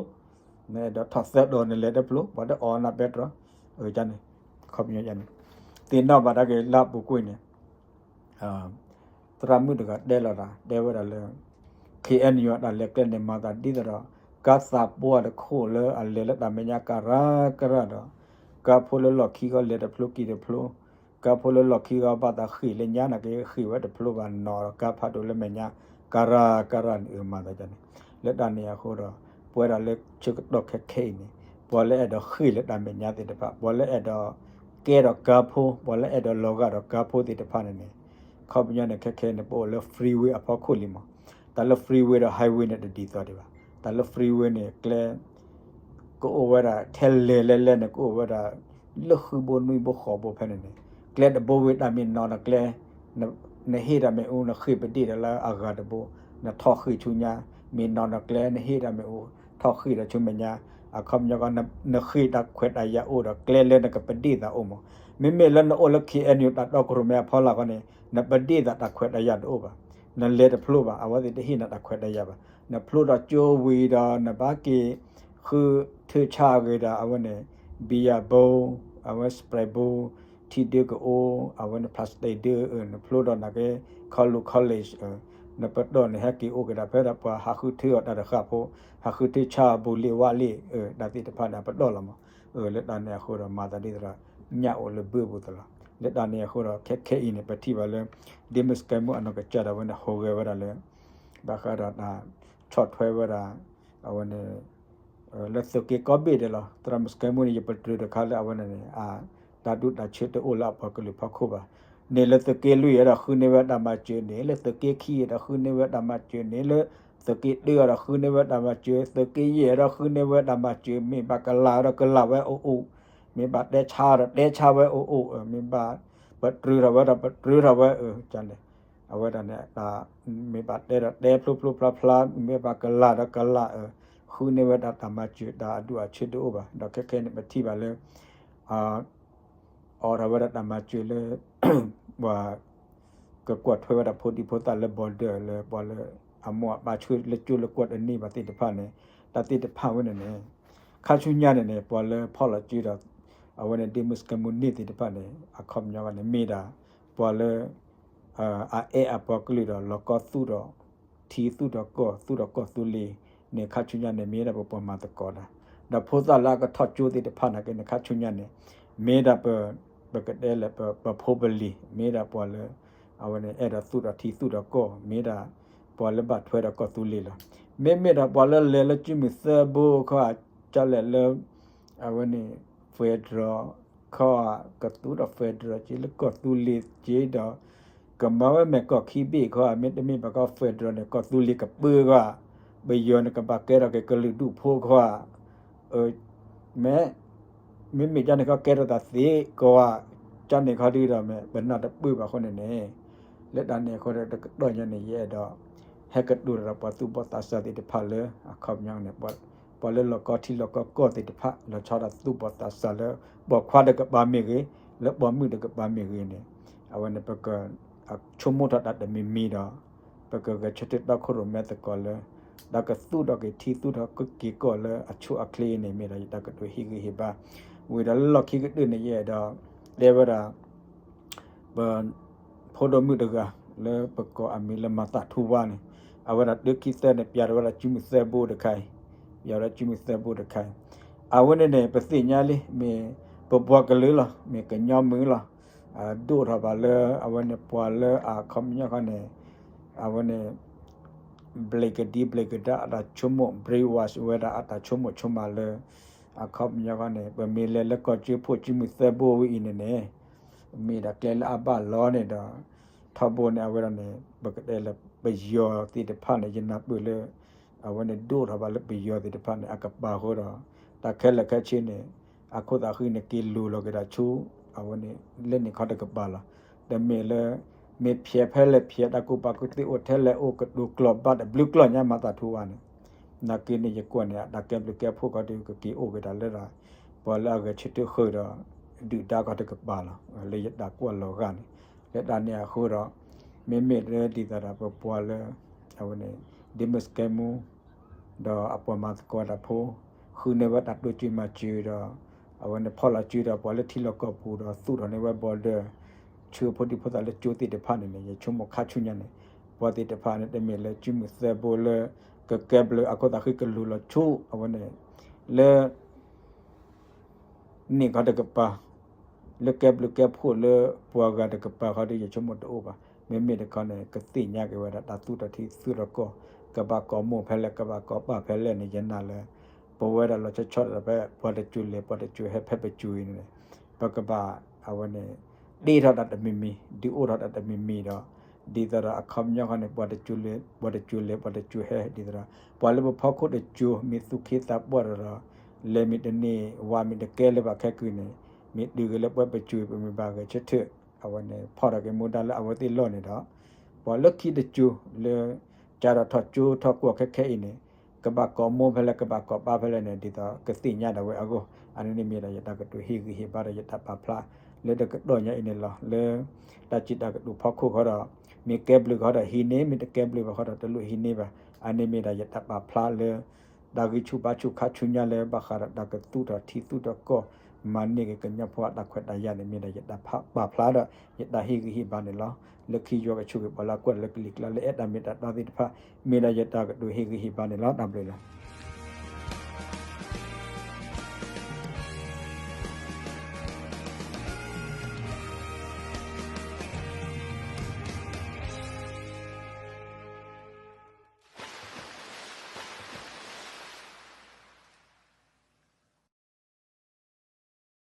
နအဲၣ်ဒိးထီၣ်သၢတီၤနလဲၤတဖျိ ပှၤတအိးနၤပဲတြီ အန့ၣ် အခီပညီန့ၣ် သ့ၣ်နီၣ်ဘၣ်တၢ်က့ၤလၢအပူၤကွံာ်န့ၣ် သရၣ်မုၣ်တဂၤတဲလီၤတၢ် တဲဝဲဒၣ်လၢ K N U အတၢ်လဲၤကျဲန့ၣ် မၤသးဒ်သိးဒီး ကါသးပှၢ်တခိၣ်လၢအလဲၤလၢတၢ်မဲာ်ညါကရၢကရၢဒီး ကါဖိလၢလီၢ်ခံဂီၤလဲၤတဖျိက့ၤတဖျိ ကါဖိလၢလီၢ်ခံဂီၤဘၣ်သးဃ့ၢ်လၢညါ နာ်က့ဃ့ၢ်ဝဲတဖျိဘၣ်နီၤဒီး ကါဖးဒိၣ်လၢမဲာ်ညါ ကရၢကရၢန့ၣ် အမၤသးန့ၣ် လၢတၢ်န့ၣ်အဃိဒီး ပဝဲဒၣ်လၢဆၢကတီၢ်ခဲခဲအံၤန့ၣ် ပှၤလၢအဲၣ်ဒိးဃ့ၢ်လၢတၢ်မဲာ်ညါသ့ၣ်တဖၣ် ပှၤလၢအဲၣ်ဒိးကဲထီၣ်ကါဖိ ပှၤလၢအဲၣ်ဒိးလီၤဂာ်ဒီးကါဖိသ့ၣ်တဖၣ်န့ၣ်န့ၣ် အခီပညီန့ၣ် ခဲခဲန့ၣ် ပအိၣ်လၢ freeway အဖီခိၣ်လံမး တၢ်လၢ freeway ဒီး highway န့ၣ် တဒ်သိးဒံးဘၣ် တၢ်လၢ freeway န့ၣ် ကျဲ ကအိၣ်ဝဲဒၣ်ထဲလဲၢ်လဲၢ်လဲၢ်န့ၣ် ကအိၣ်ဝဲဒၣ် လၢဃုဘိနွံဘိဃိးဘိဖဲန့ၣ်န့ၣ်, ကျဲတဘိဝံၤတၢ်မ့ၢ်နီၤဒီးကျဲ, နဟ့ၣ်တၢ်မ့ၣ်အူ နဃ့ၢ်ပဒ့ၣ်ဒီးလၢအဂၤတဘိ, နထီၣ်ဃ့ၢ်ဆူညါ, မ့ၢ်နီၤဒီးကျဲ နဟ့ၣ်တၢ်မ့ၣ်အူ ထီၣ်ဃ့ၢ်ဒီးဆူမဲာ်ညါ, အခီပညီကီး နဃ့ၢ်တၢ်ခွဲးတၢ်ယာ်အိၣ်ဒီးကျဲလၢနကပဒ့ၣ်သးအိၣ်မး, မ့မ့ၢ်လၢနအိၣ်လၢ ခ့ၣ်အဲၣ်ယူၣ် တၢ်တီခိၣ်ရိၣ်မဲအဖီလာ်ဃီန့ၣ် နပဒ့ၣ်သးတၢ်ခွဲးတၢ်ယာ်တအိၣ်ဘၣ်, နလဲၤတဖျိဘၣ်, အဝဲသ့ၣ်တဟ့ၣ်နၤတၢ်ခွဲးတၢ်ယာ်ဘၣ်, နဖျိဒီးကၠိဝံၤဒီး နဘၣ်က့ၤ ဃုထၢဆါအဂ့ၤဒီး အဝဲန့ၣ် ဘံယၣ်ဘိ, အဝဲ စပရဲးဘိ, ထံဒၢကအိ, အဝဲန့ၣ် plastic ဒၢ, နဖျိဒီးနာ်က့ ခီလူၤ college, နပတီၢ်န့ၣ် ဟဲက့ၤအိၣ်က့ၤဒၣ်ဖဲဒၣ်ပှၤဟးဃုထၢအီၤတၢ်တဃၣ်ဖိ, ဟးဃုထၢဆါအီၤဘူးလံဝါလံ, တၢ်သ့ၣ်တဖၣ်န့ၣ် အပတီၢ်လီၤမး, လၢတၢ်န့ၣ်အဃိဒီး မၤသးဒ်သိးဒီး ညၣ်အိၣ်လၢဘၢပူၤသလီၤ. လၢတၢ်န့ၣ်အဃိဒီး ခဲခဲအံၤန့ၣ် ပထံၣ်ဘၣ်လၢ ဒ့မုၣ်စကဲမူအနီၢ်ကစၢ်ဒၣ်ဝဲန့ၣ် ဟူးဂဲၤဝဲဒၣ်လၢ ဘၣ်ဃးဒီးတၢ်ဆီၣ်ထွဲဝဲဒၣ် အဝဲန့ၣ် လၢသုးက့ကိးဘ့ၣ်ဒဲးလီၤ. သရၣ်မုၣ်စကဲမူန့ၣ် ယပတြၢၤတခါလၢအဝဲန့ၣ်န့ၣ် တၢ်ဒူၣ်တၢ်ဆၢတအိၣ်လၢအပှၤကလုာ်ဖီခိၣ်ဘၣ်. န့ၣ်လၢသုးက့လွံၢ်ဒီးဃုန့ၢ်ဝဲတၢ်မၤစၢၤန့ၣ်, လၢသုးက့ခံဒီးဃုန့ၢ်ဝဲတၢ်မၤစၢၤန့ၣ်, လၢသုးက့တၢဒီးဃုန့ၢ်ဝဲတၢ်မၤစၢၤ, သုးက့ယဲၢ်ဒီးဃုန့ၢ်ဝဲတၢ်မၤစၢၤ, မ့ၢ်ဘၣ်ကလၤဒီးကလၤဝဲအိၣ်အိၣ်, မ့ၢ်ဘၣ်တဲဆါဒီးတဲဆါဝဲအိၣ်အိၣ်, မ့ၢ်ဘၣ်ပတြၢၤထီၣ်ဝဲဒီးပတြၢၤထီၣ်ဝဲ, အဝဲဒၣ်န့ၣ် မ့ၢ်ဘၣ်တဲဒီးတဲဖျိဖျိဖျါဖျါ, မ့ၢ်ဘၣ်ကလၤဒီးကလၤ, ဃုန့ၢ်ဝဲဒၣ်တၢ်မၤစၢၤ တၢ်အဒူၣ်အဆၢတအိၣ်ဘၣ်. ဒီးခဲခဲန့ၣ် ပထံၣ်ဘၣ်လၢ အိးထီၣ်ဝဲဒၣ်တၢ်မၤစၢၤလၢ ပှၤကကွၢ်ထွဲဝဲဒၣ်ဖိဒံဖိသၣ်လၢ border လၢပှၤလၢအမိၢ်အပၢ်ဆှၢလၢကၠိလၢကွီၢ်တန့ၢ်ဘၣ်သ့ၣ်တဖၣ်န့ၣ်, တၢ်သ့ၣ်တဖၣ်ဝဲန့ၣ်န့ၣ် ခါဆူညါန့ၣ်န့ၣ် ပှၤလၢဖီၣ်လီၤစုဒီး အဝဲန့ၣ်ဒ့မုၣ်စကဲမူန့ၢ်သ့ၣ်တဖၣ်န့ၣ် အခီပညီန့ၣ် မ့ၢ်ဒၣ် ပှၤလၢ အအဲၣ်အပှၤကလုာ်ဒီး လီၤကီသူၣ်ဒီးထံ သူၣ်ဒီးကီၢ် သူၣ်ဒီးကီၢ်သူလ့ၤန့ၣ် ခါဆူညါန့ၣ် မ့ၢ်ဒၣ်ပပှၤမၤသကိးတၢ်, ဒီးဖိသၣ်လၢအကထီၣ်ကၠိသ့ၣ်တဖၣ်နာ်က့န့ၣ် ခါဆူညါန့ၣ် မ့ၢ်ဒၣ်ပ ပကတဲလၢပဖိပလံၤ မ့ၢ်ဒၣ်ပှၤလၢ အဝဲန့ၣ်အဲၣ်ဒိးသူၣ်ဒီးထံသူၣ်ဒီးကီၢ် မ့ၢ်ဒၣ်ပှၤလၢဘၣ်ထွဲဒီးကီၢ်သူလ့ၤလီၤ. မ့မ့ၢ်ဒီးပှၤလၢလဲၤလၢကုမုၢ်သၢဘိခီ ကလဲၤလၢ အဝဲန့ၣ် federal ခီ ကသူဒီး federal က့လၢကီၢ်သူလ့ၤက့ဒီး ကမၤဝဲမဲာ်ကီၢ်ခံဘ့ၣ်ခီ မ့တမ့ၢ်ဘၣ်ကီၢ် federal န့ၣ် ကီၢ်သူလ့ၤကပၢခီ ပယီၤန့ၣ် ကဘၣ်ကဲထီၣ်က့ၤကလုာ်ဒူၣ်ဖိခီ မ့ၢ် မ့မ့ၢ်ကန့ၣ်ခီကဲထီၣ်တၢ်သ့ကီးဧါ, ကန့ၣ်ခီဒုဒီးမ့ၢ်ပနၢ်တပၢၢ်ဘၣ်အဃိန့ၣ်န့ၣ်, လၢတၢ်န့ၣ်အဃိဒီး တကတီၢ်ညါန့ၣ် ယအဲၣ်ဒိး ဟဲကတိၤဒီးပှၤသူၣ်ဘီၣ်သးစၢ်သ့ၣ်တဖၣ်လၢ အခီပညီန့ၣ် ပှၤလၢလီၤကီထံလီၤကီကီၢ်သ့ၣ်တဖၣ် လီၤဆီဒၣ်သူၣ်ဘီၣ်သးစၢ်လၢ ပိာ်ခွါတကပၤမ့ၢ်ဂ့ၤ, လၢပိာ်မုၣ်တကပၤမ့ၢ်ဂ့ၤန့ၣ်, အဝဲန့ၣ် ပက ဆိကမိၣ်ထီၣ်တၢ်တမံၤမံၤဒီး ပကဂဲၤဆၢထၢၣ်တီခိၣ်ရိၣ်မဲသကိးလၢ တၢ်ကသူၣ်ထီၣ်က့ၤထံသူၣ်ထီၣ်ကီၢ်က့ၤကီၢ်လၢအဆိအချ့န့ၣ် မ့ၢ်ဒၣ်ယတၢ်ကတိၤဟ့ၣ်ဂံၢ်ဟ့ၣ်ဘါ, ဝံၤဒီးလၢလီၢ်ခံကတၢၢ်န့ၣ် ယအဲၣ်ဒိး တဲဝဲဒၣ် ပ ဖိဒိၣ်မုၣ်တဂၤ လၢပကိးအမံၤလၢမၤသးထူဝါန့ၣ်, အဝဲဒၣ်တုၤခံသၢန့ၣ် ပျးထီၣ်ဝဲဒၣ်ကုမုၢ်သၢဘိတခါအံၤ, ပျးထီၣ်ဝဲဒၣ်ကုမုၢ်သၢဘိတခါအံၤ, အဝဲန့ၣ်န့ၣ် ပသ့ၣ်ညါလံ မ့ၢ်ပပှၤကလုာ်လီၤ, မ့ၢ်ကညီမုၢ်လီၤ, ဒိၣ်ထီၣ်ဘၣ်လၢ အဝဲန့ၣ်ပှၤလၢအခီပညီခီန့ၣ် အဝဲန့ၣ် ဘျ့ကဒံဘျ့ကဒါအတၢ်ဆိကမိၣ် brainwash ဝဲဒၣ်အတၢ်ဆိကမိၣ်ဆိကမးလၢ အခီပညီခီန့ၣ် ပမ့ၢ်လဲၤလၢကီၢ်ကၠိဖိကုမုၢ်သၢဘိဝဲအံၤန့ၣ်န့ၣ် မ့ၢ်ဒၣ်ကျဲလၢအဘၣ်လီၤန့ၣ်ဒီး ထီဘိန့ၣ် အဝဲဒၣ်န့ၣ် ပကတဲလၢပယီၤသ့ၣ်တဖၣ်န့ၣ် ယနၢ်ပၢၢ်လၢ အဝဲန့ၣ်ဒိၣ်ထီၣ်ဘၣ်လၢပယီၤသ့ၣ်တဖၣ်န့ၣ် အကပၤအဃိဒီး တၢ်ခဲလၢာ်ခဲဆ့န့ၣ် အခိၣ်သးဃံန့ၣ် က့ၤလူၤလီၤက့ၤဒၣ်ဆူ အဝဲန့ၣ် လၢန့ၣ်ခီတကပၤလီၤ. တမ့ၢ်လၢ မ့ၢ်ဖျဲးဖဲလဲၣ်ဖျဲး တၢ်ကူၣ်ဘၣ်ကူၣ်သ့အိၣ်ထဲလဲၣ်အိၣ် ကတိၤကျိာ်ဘၣ်တဘျုးကျိာ်ညါမၤသးထူဝါန့ၣ် နာ်က့န့ၣ် ယကွၢ်န့ၣ် အတၢ်ကဲဘျုးကဲဖှိၣ်ခီဒီး ကက့ၤအိၣ်က့ၤဒၣ်လၢ ပှၤလၢအဂဲၤဆၢထၢၣ်ဃုာ်ဒီး ဒုၣ်ဒါခီတကပၤလီၤ. လၢယတၢ်ကွၢ်လီၤဂာ်န့ၣ် လၢတၢ်န့ၣ်အဃိဒီး မ့မ့ၢ်လၢဒ်သိးဒီးပပှၤလၢ အဝဲန့ၣ် ဒ့မုၣ်စကဲမူ ဒီးအပှၤမၤသကိးတၢ်ဖိ ဃုန့ၢ်ဝဲတၢ်တိစၢၤမၤစၢၤဒီး အဝဲန့ၣ်ဖီၣ်လီၤစုဒီးပှၤလၢထံလီၢ်ကီၢ်ပူၤဒီးသူၣ်ထီၣ်န့ၢ်ဝဲ border ဆှၢဖိဒံဖိသၣ်လၢကၠိသ့ၣ်တဖၣ်န့ၣ်န့ၣ် ယဆိကမိၣ်ခါဆူညါန့ၣ် ပှၤသ့ၣ်တဖၣ်န့ၣ် တမ့ၢ်လၢကုမုၢ်သၢဘိလၢ ကကဲဘျုးအခိၣ်သးဃံကလူၤလီၤဆူ အဝဲန့ၣ် လၢ န့ၣ်ခီတကပၤ လၢကဲဘျုးကဲဖှိၣ်လၢပှၤဂၤတကပၤခီဒီး ယဆိကမိၣ်တအိၣ်ဘၣ်. မ့မ့ၢ်တခီန့ၣ် ကသ့ၣ်ညါက့ၤဝဲဒၣ်တၢ်သူၣ်ထီၣ်ထံသူၣ်ထီၣ်ကီၢ် ကဘၣ်ကိးမိၢ်ဖဲလဲၣ် ကဘၣ်ကိးပၢ်ဖဲလဲၣ်န့ၣ် ယနာ်လၢ ပဝဲဒၣ်လီၤဆီဆီဒၣ်ဖဲ ပှၤတစိၤလဲၤ ပှၤတစိၤဟဲဖဲပစိၤအံၤန့ၣ် ပကဘၣ် အဝဲန့ၣ် တ့ထီၣ်တၢ်တမံၤမံၤ ဒုးအိၣ်ထီၣ်တၢ်တမံၤမံၤဒီး ဒ်သိးဒီးအခီပညီခီန့ၣ် ပှၤတစိၤလဲၤ ပှၤတစိၤဟဲ ဒ်သိးဒီး ပှၤလၢပဖီခိၣ်တစိၤ မ့ၢ်သူၣ်က့သးပှၢ်ဒီး လဲၤမ့ၢ်တန့ၢ် ဝၤမ့ၢ်တကဲလၢၤဘၣ်ခဲကုၢ်န့ၣ် မ့ၢ်တုၤဂ့ၤလၢပဝဲပစိၤ ပမ့ၢ်ဘၣ်ဂဲၤဆၢထၢၣ် အဝဲန့ၣ် ဖီၣ်ထီၣ်က့ၤမူဒါလၢအဝဲသ့ၣ်လီၢ်န့ၣ်ဒီး ပှၤလၢခံတစိၤလၢ ကၢ်ထီၣ်ထီၣ်ကၠိထီၣ်ကွီၢ်ခဲခဲအံၤန့ၣ် ကဘၣ်ကိးမိၢ်ဖဲလဲၣ် ကဘၣ်ကိးပၢ်ဖဲလဲၣ်န့ၣ် ဒ်သိးကသ့ၣ်ညါဒၣ်ဝဲအဂီၢ် အန့ၣ်န့ၣ်မ့ၢ်ဒၣ်ယတၢ်ကတိၤဟ့ၣ်ဂံၢ်ဟ့ၣ်ဘါဒီးယတၢ်ပာ်ဖျါ လၢတကတီၢ်ညါအံၤန့ၣ်လီၤ. လၢတၢ်စံးတၢ်ကတိၤဖီခိၣ်ဃီဒီး မ့ၢ်ကဲဘျုးဃီဒီးဟံးန့ၢ် မ့ၢ်တကဲဘျုးဘၣ်ဃီဒီးတလိၣ်ဟံးန့ၢ်ဘၣ်. အန့ၣ်မ့ၢ်ဒၣ်ယတၢ်ပာ်ဖျါလၢ တၢ်ဂံၢ်ဆူၣ်ဘါဆူၣ်ခါဆူညါလၢဘၣ်ဃးဒီးတၢ်ကသူၣ်ထီၣ်ထံသူၣ်ထီၣ်ကီၢ် မၤန့ၢ်က့ၤကညီဖိအတၢ်ခွဲးတၢ်ယာ်န့ၣ် မ့ၢ်ဒၣ်ယတၢ်ပာ်ဖျါဒီး ယတၢ်ဟ့ၣ်ဂံၢ်ဟ့ၣ်ဘါန့ၣ်လီၤ. လၢခံယွၤကဆိၣ်ဂ့ၤပှၤလၢအကွၢ်တၢ်လၢကလံၤကျါ လၢအဲၣ်တၢ်မ့ၢ်တၢ်တီသ့ၣ်တဖၣ် မ့ၢ်ဒၣ်ယတၢ်ကတိၤဟ့ၣ်ဂံၢ်ဟ့ၣ်ဘါန့ၣ်လီၤ. တၢ်ဘျုးလီၤ.